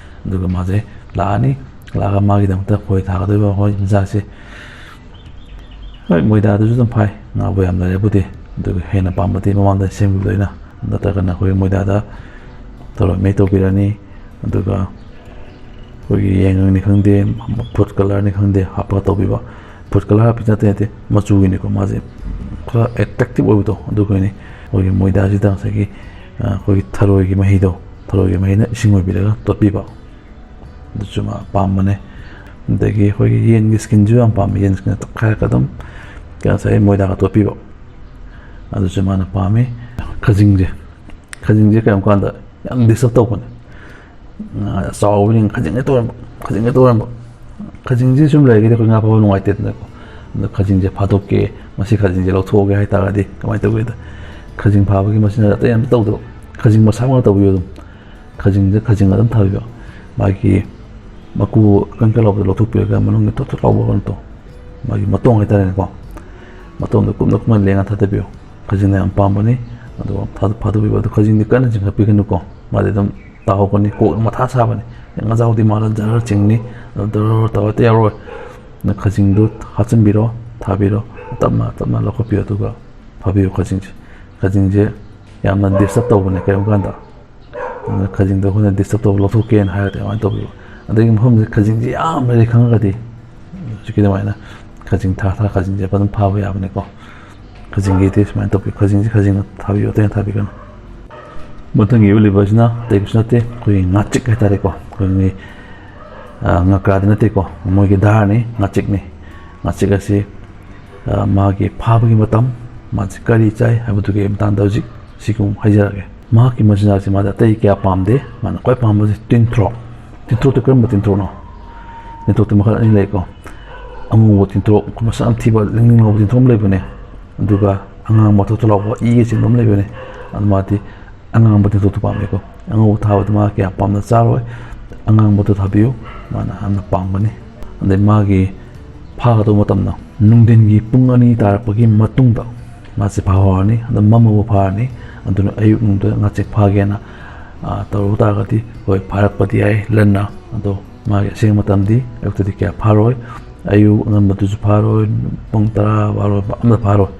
ꯑꯗꯨꯒ ꯃꯥꯁꯦ ꯂꯥꯛꯑꯅꯤ꯫ ꯂꯥꯛꯑꯒ ꯃꯥꯒꯤꯗꯃꯛꯇ ꯈꯣꯏ ꯊꯥꯒꯗꯣꯏꯕ ꯍꯣꯏ ꯃꯆꯥꯛꯁꯦ꯫ ꯍꯣꯏ, ꯃꯣꯏꯗꯥꯗꯨꯁꯨ ꯑꯗꯨꯝ ꯐꯥꯏ, ꯉꯥꯕꯨ ꯌꯥꯝ ꯂꯩꯔꯕꯨꯗꯤ꯫ ꯑꯗꯨꯒ ꯍꯦꯟꯅ ꯄꯥꯝꯕꯗꯤ ꯃꯃꯥꯡꯗ ꯁꯦꯝꯈꯤꯕꯗꯣ ꯑꯩꯅ, ꯅꯠꯇ꯭ꯔꯒꯅ ꯑꯩꯈꯣꯏ ꯃꯣꯏꯗꯥꯗ ꯊꯧꯔꯝ ꯃꯩ ꯇꯧꯕꯤꯔꯅꯤ꯫ ꯑꯗꯨꯒ ꯑꯩꯈꯣꯏꯒꯤ ꯌꯦꯡꯉꯪꯅꯤ ꯈꯪꯗꯦ, ꯐꯨꯗ ꯀꯂꯔꯅꯤ ꯈꯪꯗꯦ, ꯍꯥꯞꯄꯒ ꯇꯧꯕꯤꯕ꯫ ꯐꯨꯗ ꯀꯂꯔ ꯍꯥꯞꯄꯤ ꯅꯠꯇꯦ ꯅꯠꯇꯦ, ꯃꯆꯨꯒꯤꯅꯤꯀꯣ, ꯃꯥꯁꯦ ꯈꯔ ꯑꯦꯇ꯭ꯔꯦꯛꯇꯤꯞ ꯑꯣꯏꯕꯗꯣ ꯑꯗꯨꯒꯤꯅꯤ꯫ ꯑꯩꯈꯣꯏꯒꯤ ꯃꯣꯏꯗꯥꯁꯤꯗ ꯉꯁꯥꯏꯒꯤ ꯑꯩꯈꯣꯏꯒꯤ ꯊꯔꯣꯏꯒꯤ ꯃꯍꯤꯗꯣ, ꯊꯔꯣꯏꯒꯤ ꯃꯍꯤꯅ ꯏꯁꯤꯡ ꯑꯣꯏꯕꯤꯔꯒ ꯇꯣꯠꯄꯤꯕ꯫ ꯑꯗꯨꯁꯨ ꯃꯥ ꯄꯥꯝꯕꯅꯦ꯫ ꯑꯗꯒꯤ ꯑꯩꯈꯣꯏꯒꯤ ꯌꯦꯟꯒꯤ ꯁ꯭ꯀꯤꯟꯁꯨ ꯌꯥꯝ ꯄꯥꯝꯃꯤ꯫ ꯌꯦꯟ ꯁ꯭ꯀꯤꯟ ꯇꯛꯈꯥꯏꯔꯒ ꯑꯗꯨꯝ ꯉꯁꯥꯏ ꯃꯣꯏꯗꯥꯒ ꯇꯣꯠꯄꯤꯕ꯫ ꯑꯗꯨꯁꯨ ꯃꯥꯅ ꯄꯥꯝꯃꯤ꯫ ꯈꯖꯤꯡꯁꯦ, ꯈꯖꯤꯡꯁꯦ ꯀꯔꯤꯒꯨꯝꯕ ꯀꯥꯟꯗ ꯌꯥꯝ ꯗꯤꯁꯇꯔꯕ ꯇꯧꯕꯅꯦ꯫ ꯆꯥꯎꯕꯅꯤꯅ ꯈꯖꯤꯡ ꯍꯦꯛꯇ ꯑꯣꯏꯔꯝꯕ, ꯈꯖꯤꯡ ꯍꯦꯛꯇ ꯑꯣꯏꯔꯝꯕ꯫ ꯈꯖꯤꯡꯁꯦ ꯁꯨꯝ ꯂꯩꯔꯒꯗꯤ ꯑꯩꯈꯣꯏ ꯉꯥ ꯐꯥꯕ ꯅꯨꯡꯉꯥꯏꯇꯦꯗꯅꯀꯣ꯫ ꯑꯗꯣ ꯈꯖꯤꯡꯁꯦ ꯐꯥꯗꯣꯛꯀꯦ, ꯃꯁꯤ ꯈꯖꯤꯡꯁꯦ ꯂꯧꯊꯣꯛꯑꯒꯦ ꯍꯥꯏꯇꯥꯔꯒꯗꯤ ꯀꯃꯥꯏꯅ ꯇꯧꯒꯦꯗ, ꯈꯖꯤꯡ ꯐꯥꯕꯒꯤ ꯃꯁꯤꯅ ꯑꯇꯩ ꯑꯝꯇ ꯇꯧꯗꯕ, ꯈꯖꯤꯡ ꯃꯁꯥꯃꯛꯅ ꯇꯧꯕꯤꯌꯨ ꯑꯗꯨꯝ꯫ ꯈꯖꯤꯡꯁꯦ ꯈꯖꯤꯡ ꯑꯗꯨꯝ ꯊꯥꯕꯤꯕ꯫ ꯃꯥꯒꯤ ꯃꯀꯨ ꯀꯟ ꯀꯟ ꯂꯥꯎꯕꯗꯣ ꯂꯧꯊꯣꯛꯄꯤꯔꯒ ꯃꯅꯨꯡꯒꯤ ꯊꯣꯠ ꯊꯣꯠ ꯂꯥꯎꯕ ꯀꯩꯅꯣꯗꯣ, ꯃꯥꯒꯤ ꯃꯇꯣꯡ ꯍꯥꯏꯇꯥꯔꯦꯅꯦꯀꯣ, ꯃꯇꯣꯡꯗꯣ ꯀꯨꯞꯅ ꯀꯨꯞꯅ ꯂꯦꯡꯉ ꯊꯥꯗꯕꯤꯌꯨ꯫ ꯈꯖꯤꯡꯅ ꯌꯥꯝ ꯄꯥꯝꯕꯅꯤ꯫ ꯑꯗꯨꯒ ꯐꯥ-, ꯐꯥꯗꯣꯛꯄꯤꯕ꯫ ꯑꯗꯨ ꯈꯖꯤꯡꯗꯤ ꯀꯟꯅ ꯆꯤꯡꯈꯠꯄꯤꯒꯅꯨꯀꯣ, ꯃꯥꯗꯤ ꯑꯗꯨꯝ ꯇꯥꯍꯧꯒꯅꯤ꯫ ꯀꯣꯛ ꯃꯊꯥ ꯁꯥꯕꯅꯤ꯫ ꯉꯥꯖꯥꯎꯗꯤ ꯃꯥꯅ ꯖꯔ ꯆꯤꯡꯅꯤ꯫ ꯑꯗꯨ ꯗꯔ ꯇꯧꯔ ꯍꯦꯛꯇ ꯌꯥꯔꯣꯏ꯫ ꯑꯗꯨꯅ ꯈꯖꯤꯡꯗꯨ ꯍꯥꯞꯆꯤꯟꯕꯤꯔꯣ, ꯊꯥꯕꯤꯔꯣ, ꯇꯞꯅ ꯇꯞꯅ ꯂꯧꯈꯠꯄꯤꯌꯨ꯫ ꯑꯗꯨꯒ ꯐꯥꯕꯤꯌꯨ ꯈꯖꯤꯡꯁꯦ꯫ ꯈꯖꯤꯡꯁꯦ ꯌꯥꯝꯅ ꯗꯤꯁꯇꯔꯕ ꯇꯧꯕꯅꯦ ꯀꯔꯤꯒꯨꯝꯕ ꯀꯥꯟꯗ꯫ ꯑꯗꯨꯅ ꯈꯖꯤꯡꯗꯣ ꯑꯩꯈꯣꯏꯅ ꯗꯤꯁꯇꯔꯕ ꯇꯧꯕ ꯂꯧꯊꯣꯛꯀꯦꯅ ꯍꯥꯏꯔꯗꯤ ꯑꯗꯨꯃꯥꯏꯅ ꯇꯧꯕꯤꯌꯨ꯫ ꯑꯗꯒꯤ ꯃꯐꯝꯁꯤꯗ ꯈꯖꯤꯡꯁꯦ ꯌꯥꯝ ꯂꯩꯔꯦ ꯈꯪꯉꯒꯗꯤ ꯍꯧꯖꯤꯛꯀꯤ ꯑꯗꯨꯃꯥꯏꯅ ꯈꯖꯤꯡ ꯊꯥ ꯊꯥ ꯈꯖꯤꯡꯁꯦ ꯐꯖꯅ ꯐꯥꯕ ꯌꯥꯕꯅꯤꯀꯣ꯫ ꯈꯖꯤꯡꯒꯤꯗꯤ ꯁꯨꯃꯥꯏꯅ ꯇꯧꯕꯤꯌꯨ꯫ ꯈꯖꯤꯡꯁꯦ ꯈꯖꯤꯡꯅ ꯊꯥꯕꯤꯌꯨ, ꯑꯇꯩꯅ ꯊꯥꯕꯤꯒꯅꯨ꯫ ꯃꯊꯪꯒꯤ ꯎꯠꯂꯤꯕꯁꯤꯅ ꯑꯇꯩ ꯀꯩꯁꯨ ꯅꯠꯇꯦ, ꯑꯩꯈꯣꯏꯒꯤ ꯉꯥꯆꯤꯛ ꯍꯥꯏꯇꯥꯔꯦꯀꯣ꯫ ꯑꯩꯈꯣꯏꯒꯤ, ꯑ, ꯉꯀ꯭ꯔꯥꯗꯤ ꯅꯠꯇꯦꯀꯣ, ꯃꯣꯏꯒꯤ ꯙꯥꯔꯅꯤ, ꯉꯥꯆꯤꯛꯅꯤ꯫ ꯉꯥꯆꯤꯛ ꯑꯁꯤ, ꯑ, ꯃꯥꯒꯤ ꯐꯥꯕꯒꯤ ꯃꯇꯝ, ꯃꯥꯁꯤ ꯀꯔꯤ ꯆꯥꯏ ꯍꯥꯏꯕꯗꯨꯒꯤ ꯃꯇꯥꯡꯗ ꯍꯧꯖꯤꯛ ꯁꯤꯒꯨꯝ ꯍꯥꯏꯖꯔꯒꯦ꯫ ꯃꯍꯥꯛꯀꯤ ꯃꯆꯤꯟꯖꯥꯛꯁꯤ ꯃꯥꯗꯤ ꯑꯇꯩ ꯀꯌꯥ ꯄꯥꯝꯗꯦ꯫ ꯃꯥꯅ ꯈ꯭ꯋꯥꯏ ꯄꯥꯝꯕꯁꯤ ꯇꯤꯟꯊ꯭ꯔꯣꯛ꯫ ꯇꯤꯟꯊ꯭ꯔꯣꯛꯇꯤ ꯀꯔꯝꯕ ꯇꯤꯟꯊ꯭ꯔꯣꯛꯅꯣ? ꯇꯤꯟꯊ꯭ꯔꯣꯛꯇꯤ ꯃꯈꯜ ꯑꯅꯤ ꯂꯩꯀꯣ꯫ ꯑꯉꯧꯕ ꯇꯤꯟꯊ꯭ꯔꯣꯛ, ꯃꯁꯛ ꯌꯥꯝ ꯊꯤꯕ, ꯂꯤꯡ ꯂꯤꯡ ꯂꯥꯎꯕ ꯇꯤꯟꯊ꯭ꯔꯣꯛ ꯑꯃ ꯂꯩꯕꯅꯦ꯫ ꯑꯗꯨꯒ ꯑꯉꯥꯡꯕ ꯊꯣꯠ ꯊꯣꯠ ꯂꯥꯎꯕ ꯏꯒ ꯆꯦꯟꯕ ꯑꯃ ꯂꯩꯕꯅꯦ꯫ ꯑꯗꯨ ꯃꯥꯗꯤ ꯑꯉꯥꯡꯕ ꯇꯦꯟꯊꯣꯛꯇꯨ ꯄꯥꯝꯃꯦꯀꯣ꯫ ꯑꯉꯧꯕ ꯊꯥꯕꯗꯨ ꯃꯥ ꯀꯌꯥ ꯄꯥꯝꯅ ꯆꯥꯔꯣꯏ꯫ ꯑꯉꯥꯡꯕꯗꯨ ꯊꯥꯕꯤꯌꯨ, ꯃꯥꯅ ꯌꯥꯝꯅ ꯄꯥꯝꯒꯅꯤ꯫ ꯑꯗꯩ ꯃꯥꯒꯤ ꯐꯥꯒꯗꯧꯕ ꯃꯇꯝꯗ ꯅꯨꯡꯊꯤꯟꯒꯤ ꯄꯨꯡ ꯑꯅꯤ ꯇꯥꯔꯛꯄꯒꯤ ꯃꯇꯨꯡꯗ ꯃꯥꯁꯦ ꯐꯥꯍꯧꯔꯅꯤ꯫ ꯑꯗꯣ ꯃꯝꯃꯕꯨ ꯐꯥꯔꯅꯤ꯫ ꯑꯗꯨꯅ ꯑꯌꯨꯛ ꯅꯨꯡꯗ ꯉꯥꯆꯤꯛ ꯐꯥꯒꯦꯅ, ꯑ, ꯇꯧꯔꯨ ꯇꯥꯔꯒꯗꯤ, ꯍꯣꯏ, ꯐꯥꯔꯛꯄꯗꯤ ꯌꯥꯏ ꯂꯟꯅ, ꯑꯗꯣ ꯃꯥꯒꯤ ꯑꯁꯦꯡꯕ ꯃꯇꯝꯗꯤ ꯑꯌꯨꯛꯇꯗꯤ ꯀꯌꯥ ꯐꯥꯔꯣꯏ꯫ ꯑꯌꯨꯛ ꯑꯉꯟꯕꯗꯨꯁꯨ ꯐꯥꯔꯣꯏ, ꯄꯨꯡ ꯇꯔꯥ, ꯕꯥꯔꯣ ꯑꯃꯗ ꯐꯥꯔꯣꯏ꯫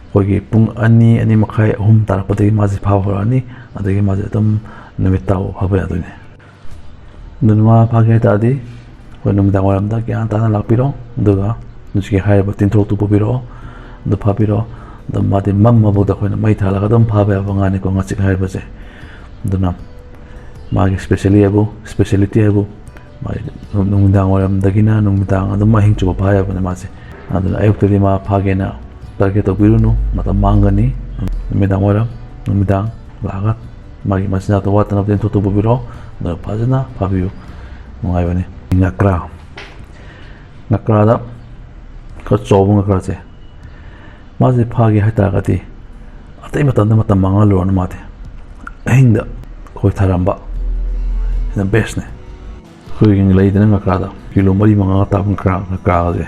ꯑꯩꯈꯣꯏꯒꯤ ꯄꯨꯡ ꯑꯅꯤ, ꯑꯅꯤ ꯃꯈꯥꯏ, ꯑꯍꯨꯝ ꯇꯥꯔꯛꯄꯗꯒꯤ ꯃꯥꯁꯦ ꯐꯥꯕ ꯍꯧꯔꯛꯑꯅꯤ꯫ ꯑꯗꯒꯤ ꯃꯥꯁꯦ ꯑꯗꯨꯝ ꯅꯨꯃꯤꯠ ꯇꯥꯕ ꯐꯥꯕ ꯌꯥꯗꯣꯏꯅꯦ꯫ ꯑꯗꯨꯅ ꯃꯥ ꯐꯥꯒꯦ ꯍꯥꯏ ꯇꯥꯔꯗꯤ ꯑꯩꯈꯣꯏ ꯅꯨꯃꯤꯗꯥꯡ ꯋꯥꯏꯔꯝꯗ ꯒ꯭ꯌꯥꯟ ꯇꯥꯅ ꯂꯥꯛꯄꯤꯔꯣ꯫ ꯑꯗꯨꯒ ꯍꯧꯖꯤꯛꯀꯤ ꯍꯥꯏꯔꯤꯕ ꯇꯤꯟꯊ꯭ꯔꯣꯛꯇꯨ ꯄꯨꯕꯤꯔꯛꯑꯣ, ꯑꯗꯨ ꯐꯥꯕꯤꯔꯣ꯫ ꯑꯗꯨꯝ ꯃꯥꯗꯤ ꯃꯝꯃꯕꯨꯛꯇ ꯑꯩꯈꯣꯏꯅ ꯃꯩ ꯊꯥꯜꯂꯒ ꯑꯗꯨꯝ ꯐꯥꯕ ꯌꯥꯕ ꯉꯥꯅꯤꯀꯣ, ꯉꯥꯆꯤꯛ ꯍꯥꯏꯔꯤꯕꯁꯦ꯫ ꯑꯗꯨꯅ ꯃꯥꯒꯤ specially ꯍꯥꯏꯕꯨ, speciality ꯍꯥꯏꯕꯨ, ꯃꯥꯒꯤ ꯅꯨꯃꯤꯗꯥꯡ ꯋꯥꯏꯔꯝꯗꯒꯤꯅ ꯅꯨꯃꯤꯗꯥꯡ ꯑꯗꯨꯝ ꯑꯍꯤꯡ ꯆꯨꯞꯄ ꯐꯥ ꯌꯥꯕꯅꯦ ꯃꯥꯁꯦ꯫ ꯑꯗꯨꯅ ꯑꯌꯨꯛꯇꯗꯤ ꯃꯥ ꯐꯥꯒꯦꯅ target ꯇꯧꯕꯤꯔꯨꯅꯨ, ꯃꯇꯝ ꯃꯥꯡꯒꯅꯤ꯫ ꯅꯨꯃꯤꯗꯥꯡ ꯋꯥꯏꯔꯝ, ꯅꯨꯃꯤꯗꯥꯡ ꯂꯥꯛꯑꯒ ꯃꯥꯒꯤ ꯃꯆꯤꯟꯖꯥꯛꯇꯣ ꯋꯥꯠꯇꯅꯕ ꯇꯦꯟꯊꯣꯛ ꯇꯧꯕꯤꯔꯣ, ꯑꯗꯨꯒ ꯐꯖꯅ ꯐꯥꯕꯤꯌꯨ꯫ ꯅꯨꯡꯉꯥꯏꯕꯅꯤ꯫ ꯉꯀ꯭ꯔꯥ, ꯉꯀ꯭ꯔꯥꯗ ꯈꯔ ꯆꯥꯎꯕ ꯉꯀ꯭ꯔꯥꯁꯦ, ꯃꯥꯁꯦ ꯐꯥꯒꯦ ꯍꯥꯏꯇꯥꯔꯒꯗꯤ ꯑꯇꯩ ꯃꯇꯝꯗ ꯃꯇꯝ ꯃꯥꯡꯍꯜꯂꯨꯔꯅꯨ꯫ ꯃꯥꯗꯤ ꯑꯍꯤꯡꯗ ꯈꯣꯏ ꯊꯥꯔꯝꯕ ꯁꯤꯅ bestꯅꯦ꯫ ꯑꯩꯈꯣꯏꯒꯤ ꯂꯩꯗꯅ ꯉꯀ꯭ꯔꯥꯗ ꯀꯤꯂꯣ ꯃꯔꯤ ꯃꯉꯥ ꯇꯥꯕ ꯉꯀ꯭ꯔꯥ, ꯉꯀ꯭ꯔꯥꯒꯁꯦ,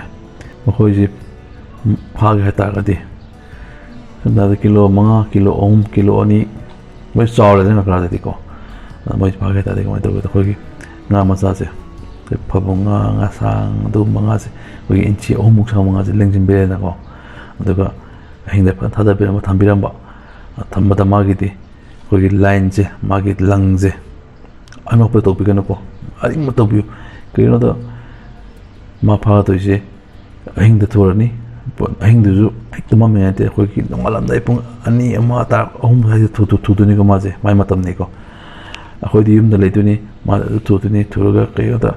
ꯃꯈꯣꯏꯁꯦ ꯐꯥꯒꯦ ꯍꯥꯏꯇꯥꯔꯒꯗꯤ ꯁꯝꯅ ꯍꯥꯏꯔꯕꯗ ꯀꯤꯂꯣ ꯃꯉꯥ, ꯀꯤꯂꯣ ꯑꯍꯨꯝ, ꯀꯤꯂꯣ ꯑꯅꯤ, ꯃꯣꯏ ꯆꯥꯎꯔꯦꯗꯅ ꯉꯀ꯭ꯔꯥꯗꯗꯤꯀꯣ꯫ ꯑꯗ ꯃꯣꯏ ꯐꯥꯒꯦ ꯍꯥꯏ ꯇꯥꯔꯗꯤ ꯀꯃꯥꯏꯅ ꯇꯧꯒꯦꯗ, ꯑꯩꯈꯣꯏꯒꯤ ꯉꯥ ꯃꯆꯥꯁꯦ, ꯑꯩꯈꯣꯏ ꯐꯕꯧ ꯉꯥ, ꯉꯥꯁꯥꯡ, ꯑꯗꯨꯒꯨꯝꯕ ꯉꯥꯁꯦ, ꯑꯩꯈꯣꯏꯒꯤ ꯏꯟꯆꯤ ꯑꯍꯨꯝꯃꯨꯛ ꯁꯥꯡꯕ ꯉꯥꯁꯦ ꯂꯦꯡꯁꯤꯟꯕꯤꯔꯦꯗꯅꯀꯣ꯫ ꯑꯗꯨꯒ ꯑꯍꯤꯡꯗ ꯐꯖꯅ ꯊꯥꯗꯕꯤꯔꯝꯕ, ꯊꯝꯕꯤꯔꯝꯕ, ꯊꯝꯕꯗ ꯃꯥꯒꯤꯗꯤ ꯑꯩꯈꯣꯏꯒꯤ lineꯁꯦ, ꯃꯥꯒꯤ ꯂꯪꯁꯦ ꯑꯅꯣꯞꯄ ꯇꯧꯕꯤꯒꯅꯨꯀꯣ, ꯑꯔꯤꯡꯕ ꯇꯧꯕꯤꯌꯨ꯫ ꯀꯩꯒꯤꯅꯣꯗ ꯃꯥ ꯐꯥꯒꯗꯣꯏꯁꯦ ꯑꯍꯤꯡꯗ ꯊꯨꯔꯅꯤ꯫ ꯑꯍꯤꯡꯗꯨꯁꯨ ꯍꯦꯛꯇ ꯃꯝꯃꯤ ꯅꯠꯇꯦ, ꯑꯩꯈꯣꯏꯒꯤ ꯅꯣꯡꯉꯥꯜꯂꯝꯗꯥꯏ ꯄꯨꯡ ꯑꯅꯤ, ꯑꯃ ꯇꯥꯔꯛ ꯑꯍꯨꯝ ꯁ꯭ꯋꯥꯏꯗ ꯊꯨ-, ꯊꯨ-, ꯊꯨꯗꯣꯏꯅꯤꯀꯣ ꯃꯥꯁꯦ, ꯃꯥꯏ ꯃꯇꯝꯅꯤꯀꯣ꯫ ꯑꯩꯈꯣꯏꯗꯤ ꯌꯨꯝꯗ ꯂꯩꯗꯣꯏꯅꯤ, ꯃꯥ ꯑꯗꯨ ꯊꯨꯗꯣꯏꯅꯤ꯫ ꯊꯨꯔꯒ ꯀꯩꯅꯣꯗ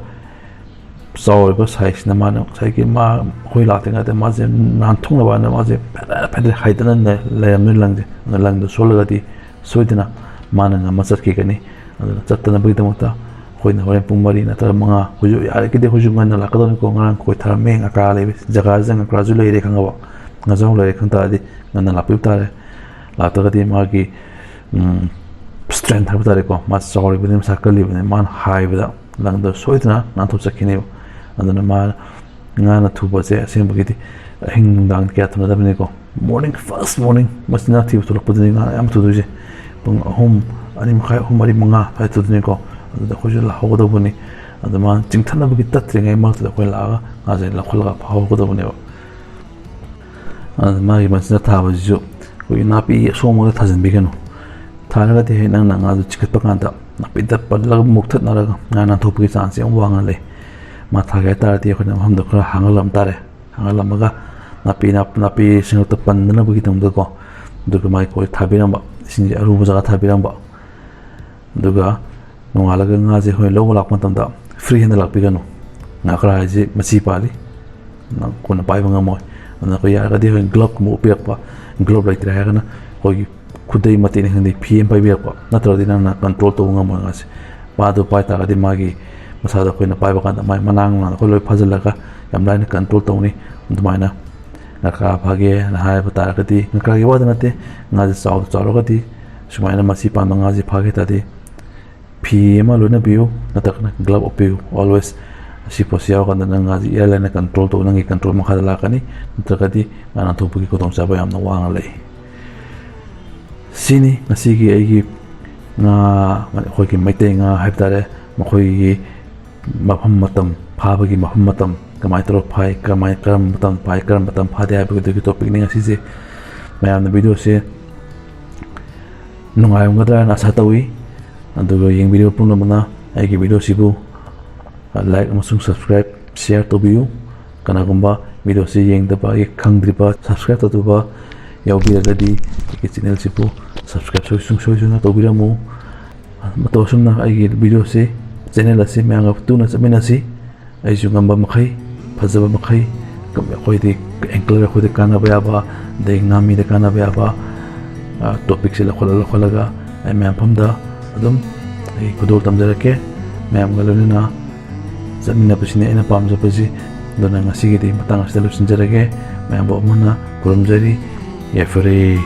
ꯆꯥꯎꯔꯤꯕ sizeꯁꯤꯅ ꯃꯥꯅ ꯉꯁꯥꯏꯒꯤ ꯃꯥ, ꯑꯩꯈꯣꯏ ꯂꯥꯛꯇ꯭ꯔꯤꯉꯩꯗ ꯃꯥꯁꯦ ꯅꯥꯟꯊꯣꯛꯅꯕꯅ ꯃꯥꯁꯦ ꯐꯦꯗꯔ ꯐꯦꯗꯔ ꯍꯥꯏꯗꯅ ꯂꯩ-, ꯂꯩꯔꯝꯗꯣꯏꯅꯤ ꯂꯪꯁꯦ꯫ ꯑꯗꯨꯅ ꯂꯪꯗꯣ ꯁꯣꯜꯂꯒꯗꯤ ꯁꯣꯏꯗꯅ ꯃꯥꯅ ꯉꯝꯃ ꯆꯠꯈꯤꯒꯅꯤ꯫ ꯑꯗꯨꯅ ꯆꯠꯇꯅꯕꯒꯤꯗꯃꯛꯇ ꯑꯩꯈꯣꯏꯅ ꯍꯣꯔꯦꯟ ꯄꯨꯡ ꯃꯔꯤ ꯅꯠꯇ꯭ꯔꯒ ꯃꯉꯥ, ꯍꯧꯖꯤꯛ ꯌꯥꯔꯒꯗꯤ ꯑꯩꯈꯣꯏꯁꯨ ꯉꯟꯅ ꯂꯥꯛꯀꯗꯕꯅꯤꯀꯣ꯫ ꯉꯔꯥꯡ ꯈꯣꯏ ꯊꯥꯔꯝꯃꯦ, ꯉꯀ꯭ꯔꯥ ꯂꯩꯕ ꯖꯒꯥꯁꯤꯗ ꯉꯀ꯭ꯔꯥꯁꯨ ꯂꯩꯔꯦ ꯈꯪꯉꯕ, ꯉꯥꯖꯥꯎ ꯂꯩꯔꯦ ꯈꯪ ꯇꯥꯔꯗꯤ ꯉꯟꯅ ꯂꯥꯛꯄꯤꯕ ꯇꯥꯔꯦ꯫ ꯂꯥꯛꯇ꯭ꯔꯒꯗꯤ ꯃꯥꯒꯤ ꯎꯝ, strength ꯍꯥꯏꯕ ꯇꯥꯔꯦꯀꯣ, ꯃꯥ ꯆꯥꯎꯔꯤꯕꯅꯤ, ꯃꯁꯥ ꯀꯜꯂꯤꯕꯅꯤ, ꯃꯥꯅ ꯍꯥꯏꯕꯗ ꯂꯪꯗꯣ ꯁꯣꯏꯗꯅ ꯅꯥꯟꯊꯣꯛꯆꯈꯤꯅꯦꯕ꯫ ꯑꯗꯨꯅ ꯃꯥ ꯉꯥ ꯅꯥꯟꯊꯨꯕꯁꯦ ꯑꯁꯦꯡꯕꯒꯤꯗꯤ ꯑꯍꯤꯡ ꯅꯨꯡꯗꯥꯡ ꯀꯌꯥ ꯊꯝꯅꯗꯕꯅꯤꯀꯣ꯫ Morning, first morning ꯃꯆꯤꯟꯖꯥꯛ ꯊꯤꯕ ꯊꯣꯛꯂꯛꯄꯗꯨꯅꯤ ꯉꯥ ꯌꯥꯝ ꯊꯨꯗꯣꯏꯁꯦ꯫ ꯄꯨꯡ ꯑꯍꯨꯝ, ꯑꯅꯤ ꯃꯈꯥꯏ, ꯑꯍꯨꯝ, ꯃꯔꯤ, ꯃꯉꯥ ꯑꯗꯨꯋꯥꯏ ꯊꯨꯗꯣꯏꯅꯤꯀꯣ꯫ ꯑꯗꯨꯗ ꯑꯩꯈꯣꯏꯁꯨ ꯂꯥꯛꯍꯧꯒꯗꯧꯕꯅꯤ꯫ ꯑꯗꯨ ꯃꯥ ꯆꯤꯡꯊꯠꯅꯕꯒꯤ ꯇꯠꯇ꯭ꯔꯤꯉꯩ ꯃꯔꯛꯇꯨꯗ ꯑꯩꯈꯣꯏ ꯂꯥꯛꯑꯒ ꯉꯥꯁꯦ ꯂꯧꯈꯠꯂꯒ ꯐꯥꯍꯧꯒꯗꯧꯕꯅꯦꯕ꯫ ꯑꯗꯨ ꯃꯥꯒꯤ ꯃꯆꯤꯟꯖꯥꯛ ꯊꯥꯕꯁꯤꯁꯨ ꯑꯩꯈꯣꯏꯒꯤ ꯅꯥꯄꯤ ꯑꯁꯣꯡꯕꯗ ꯊꯥꯖꯤꯟꯕꯤꯒꯅꯨ꯫ ꯊꯥꯔꯒꯗꯤ ꯍꯦꯛ ꯅꯪꯅ ꯉꯥꯗꯨ ꯆꯤꯡꯈꯠꯄ ꯀꯥꯟꯗ ꯅꯥꯄꯤꯗ ꯄꯜꯂꯒ ꯃꯨꯛꯊꯠꯅꯔꯒ ꯉꯥ ꯅꯥꯟꯊꯣꯛꯄꯒꯤ ꯆꯥꯟꯁꯁꯦ ꯌꯥꯝ ꯋꯥꯡꯅ ꯂꯩ꯫ ꯃꯥ ꯊꯥꯒꯦ ꯍꯥꯏ ꯇꯥꯔꯗꯤ ꯑꯩꯈꯣꯏꯅ ꯃꯐꯝꯗꯣ ꯈꯔ ꯍꯥꯡꯍꯜꯂꯝ ꯇꯥꯔꯦ꯫ ꯍꯥꯡꯍꯜꯂꯝꯃꯒ ꯅꯥꯄꯤ, ꯅꯥꯄꯤ ꯁꯤꯡꯂꯛꯇ ꯄꯟꯗꯅꯕꯒꯤꯗꯃꯛꯇꯀꯣ, ꯑꯗꯨꯒ ꯃꯥꯒꯤ ꯑꯩꯈꯣꯏ ꯊꯥꯕꯤꯔꯝꯕ, ꯏꯁꯤꯡꯁꯦ ꯑꯔꯨꯕ ꯖꯒꯥ ꯊꯥꯕꯤꯔꯝꯕ꯫ ꯑꯗꯨꯒ ꯅꯣꯡꯉꯥꯜꯂꯒ ꯉꯥꯁꯦ ꯑꯩꯈꯣꯏ ꯂꯧꯕ ꯂꯥꯛꯄ ꯃꯇꯝꯗ free hand ꯂꯥꯛꯄꯤꯒꯅꯨ꯫ ꯉꯥꯀ꯭ꯔꯥ ꯍꯥꯏꯁꯦ ꯃꯆꯤ ꯄꯥꯜꯂꯤ, ꯅꯪ ꯀꯣꯟꯅ ꯄꯥꯏꯕ ꯉꯝꯃꯣꯏ꯫ ꯑꯗꯨꯅ ꯑꯩꯈꯣꯏ ꯌꯥꯔꯒꯗꯤ ꯑꯩꯈꯣꯏ glove ꯀꯨꯝꯕ ꯎꯞꯄꯤꯔꯛꯄ, glove ꯂꯩꯇ꯭ꯔꯦ ꯍꯥꯏꯔꯒꯅ ꯑꯩꯈꯣꯏꯒꯤ ꯈꯨꯗꯩ ꯃꯇꯦꯛꯅꯤ ꯈꯪꯗꯦ, ꯐꯤ ꯑꯃ ꯄꯥꯏꯕꯤꯔꯛꯄ, ꯅꯠꯇ꯭ꯔꯒꯗꯤ ꯅꯪꯅ control ꯇꯧꯕ ꯉꯝꯃꯣꯏ ꯉꯥꯁꯦ꯫ ꯄꯥꯗꯨ ꯄꯥꯏ ꯇꯥꯔꯒꯗꯤ ꯃꯥꯒꯤ ꯃꯁꯥꯗꯣ ꯑꯩꯈꯣꯏꯅ ꯄꯥꯏꯕ ꯀꯥꯟꯗ ꯃꯥꯒꯤ ꯃꯅꯥ ꯅꯨꯡꯅꯥꯗꯣ ꯑꯩꯈꯣꯏ ꯂꯣꯏ ꯐꯥꯖꯤꯜꯂꯒ ꯌꯥꯝ ꯂꯥꯏꯅ control ꯇꯧꯅꯤ꯫ ꯑꯗꯨꯃꯥꯏꯅ ꯉꯥꯀ꯭ꯔꯥ ꯐꯥꯒꯦꯅ ꯍꯥꯏꯕ ꯇꯥꯔꯒꯗꯤ, ꯉꯥꯀ꯭ꯔꯥꯒꯤ ꯋꯥꯗ ꯅꯠꯇꯦ, ꯉꯥꯁꯦ ꯆꯥꯎꯗ ꯆꯥꯎꯔꯒꯗꯤ, ꯁꯨꯃꯥꯏꯅ ꯃꯆꯤ ꯄꯥꯟꯕ ꯉꯥꯁꯦ ꯐꯥꯒꯦ ꯇꯥꯔꯗꯤ ꯐꯤ ꯑꯃ ꯂꯣꯏꯅꯕꯤꯌꯨ, ꯅꯠꯇ꯭ꯔꯒꯅ glove ꯎꯞꯄꯤꯌꯨ꯫ Always ꯑꯁꯤ ꯄꯣꯠꯁꯤ ꯌꯥꯎꯔꯀꯥꯟꯗ ꯅꯪ ꯉꯥꯁꯦ ꯏꯔꯥꯏ ꯂꯥꯏꯅ control ꯇꯧ, ꯅꯪꯒꯤ control ꯃꯈꯥꯗ ꯂꯥꯛꯀꯅꯤ, ꯅꯠꯇ꯭ꯔꯒꯗꯤ ꯉꯥ ꯅꯥꯟꯊꯣꯛꯄꯒꯤ ꯈꯨꯗꯣꯡꯆꯥꯕ ꯌꯥꯝꯅ ꯋꯥꯡꯅ ꯂꯩ꯫ ꯁꯤꯅꯤ ꯉꯁꯤꯒꯤ ꯑꯩꯒꯤ ꯉꯥ, ꯑꯩꯈꯣꯏꯒꯤ ꯃꯩꯇꯩ ꯉꯥ ꯍꯥꯏꯕ ꯇꯥꯔꯦ, ꯃꯈꯣꯏꯒꯤ ꯃꯐꯝ ꯃꯇꯝ, ꯐꯥꯕꯒꯤ ꯃꯐꯝ ꯃꯇꯝ, ꯀꯃꯥꯏꯅ ꯇꯧꯔ ꯐꯥꯏ, ꯀꯃꯥꯏ-, ꯀꯔꯝꯕ ꯃꯇꯝ ꯐꯥꯏ, ꯀꯔꯝꯕ ꯃꯇꯝ ꯐꯥꯗꯦ ꯍꯥꯏꯕꯒꯤ ꯑꯗꯨꯒꯤ topicꯅꯤ ꯉꯁꯤꯁꯦ꯫ ꯃꯌꯥꯝꯅ videoꯁꯦ ꯅꯨꯡꯉꯥꯏꯔꯝꯒꯗ꯭ꯔꯥ ꯍꯥꯏꯅ ꯑꯁꯥ ꯇꯧꯏ꯫ ꯑꯗꯨꯒ ꯌꯦꯡꯕꯤꯔꯤꯕ ꯄꯨꯝꯅꯃꯛꯅ ꯑꯩꯒꯤ videoꯁꯤꯕꯨ like ꯑꯃꯁꯨꯡ subscribe, share ꯇꯧꯕꯤꯌꯨ꯫ ꯀꯅꯥꯒꯨꯝꯕ videoꯁꯤ ꯌꯦꯡꯗꯕ, ꯈꯪꯗ꯭ꯔꯤꯕ, subscribe ꯇꯧꯗꯕ ꯌꯥꯎꯕꯤꯔꯒꯗꯤ ꯑꯩꯒꯤ channelꯁꯤꯕꯨ subscribe ꯁꯨꯡꯁꯣꯏ ꯁꯣꯏꯗꯅ ꯇꯧꯕꯤꯔꯝꯃꯨ꯫ ꯃꯇꯧ ꯑꯁꯨꯝꯅ ꯑꯩꯒꯤ videoꯁꯤ, channel ꯑꯁꯤ ꯃꯌꯥꯝꯒ ꯄꯨꯟꯅ ꯆꯠꯃꯤꯟꯅꯁꯤ꯫ ꯑꯩꯁꯨ ꯉꯝꯕ ꯃꯈꯩ, ꯐꯖꯕ ꯃꯈꯩ, ꯑꯩꯈꯣꯏꯗꯤ anchor ꯑꯩꯈꯣꯏꯗ ꯀꯥꯟꯅꯕ ꯌꯥꯕ, ꯑꯗꯩ ꯉꯥꯃꯤꯗ ꯀꯥꯟꯅꯕ ꯌꯥꯕ, ꯑ, topicꯁꯦ ꯂꯧꯈꯠꯂ ꯂꯧꯈꯠꯂꯒ ꯑꯩ ꯃꯌꯥꯝ ꯃꯐꯝꯗ ꯑꯗꯨꯝ ꯑꯩ ꯈꯨꯗꯣꯜ ꯇꯝꯖꯔꯛꯀꯦ꯫ ꯃꯌꯥꯝꯒ ꯂꯣꯏꯅꯅ ꯆꯠꯃꯤꯟꯅꯕꯁꯤꯅꯤ ꯑꯩꯅ ꯄꯥꯝꯖꯕꯁꯤ꯫ ꯑꯗꯨꯅ ꯉꯁꯤꯒꯤꯗꯤ ꯃꯇꯥꯡ ꯑꯁꯤꯗ ꯂꯣꯏꯁꯤꯟꯖꯔꯒꯦ꯫ ꯃꯌꯥꯝꯕꯨ ꯑꯃꯨꯛ ꯍꯟꯅ ꯈꯨꯔꯨꯝꯖꯔꯤ꯫ ꯌꯥꯏꯐꯔꯦ꯫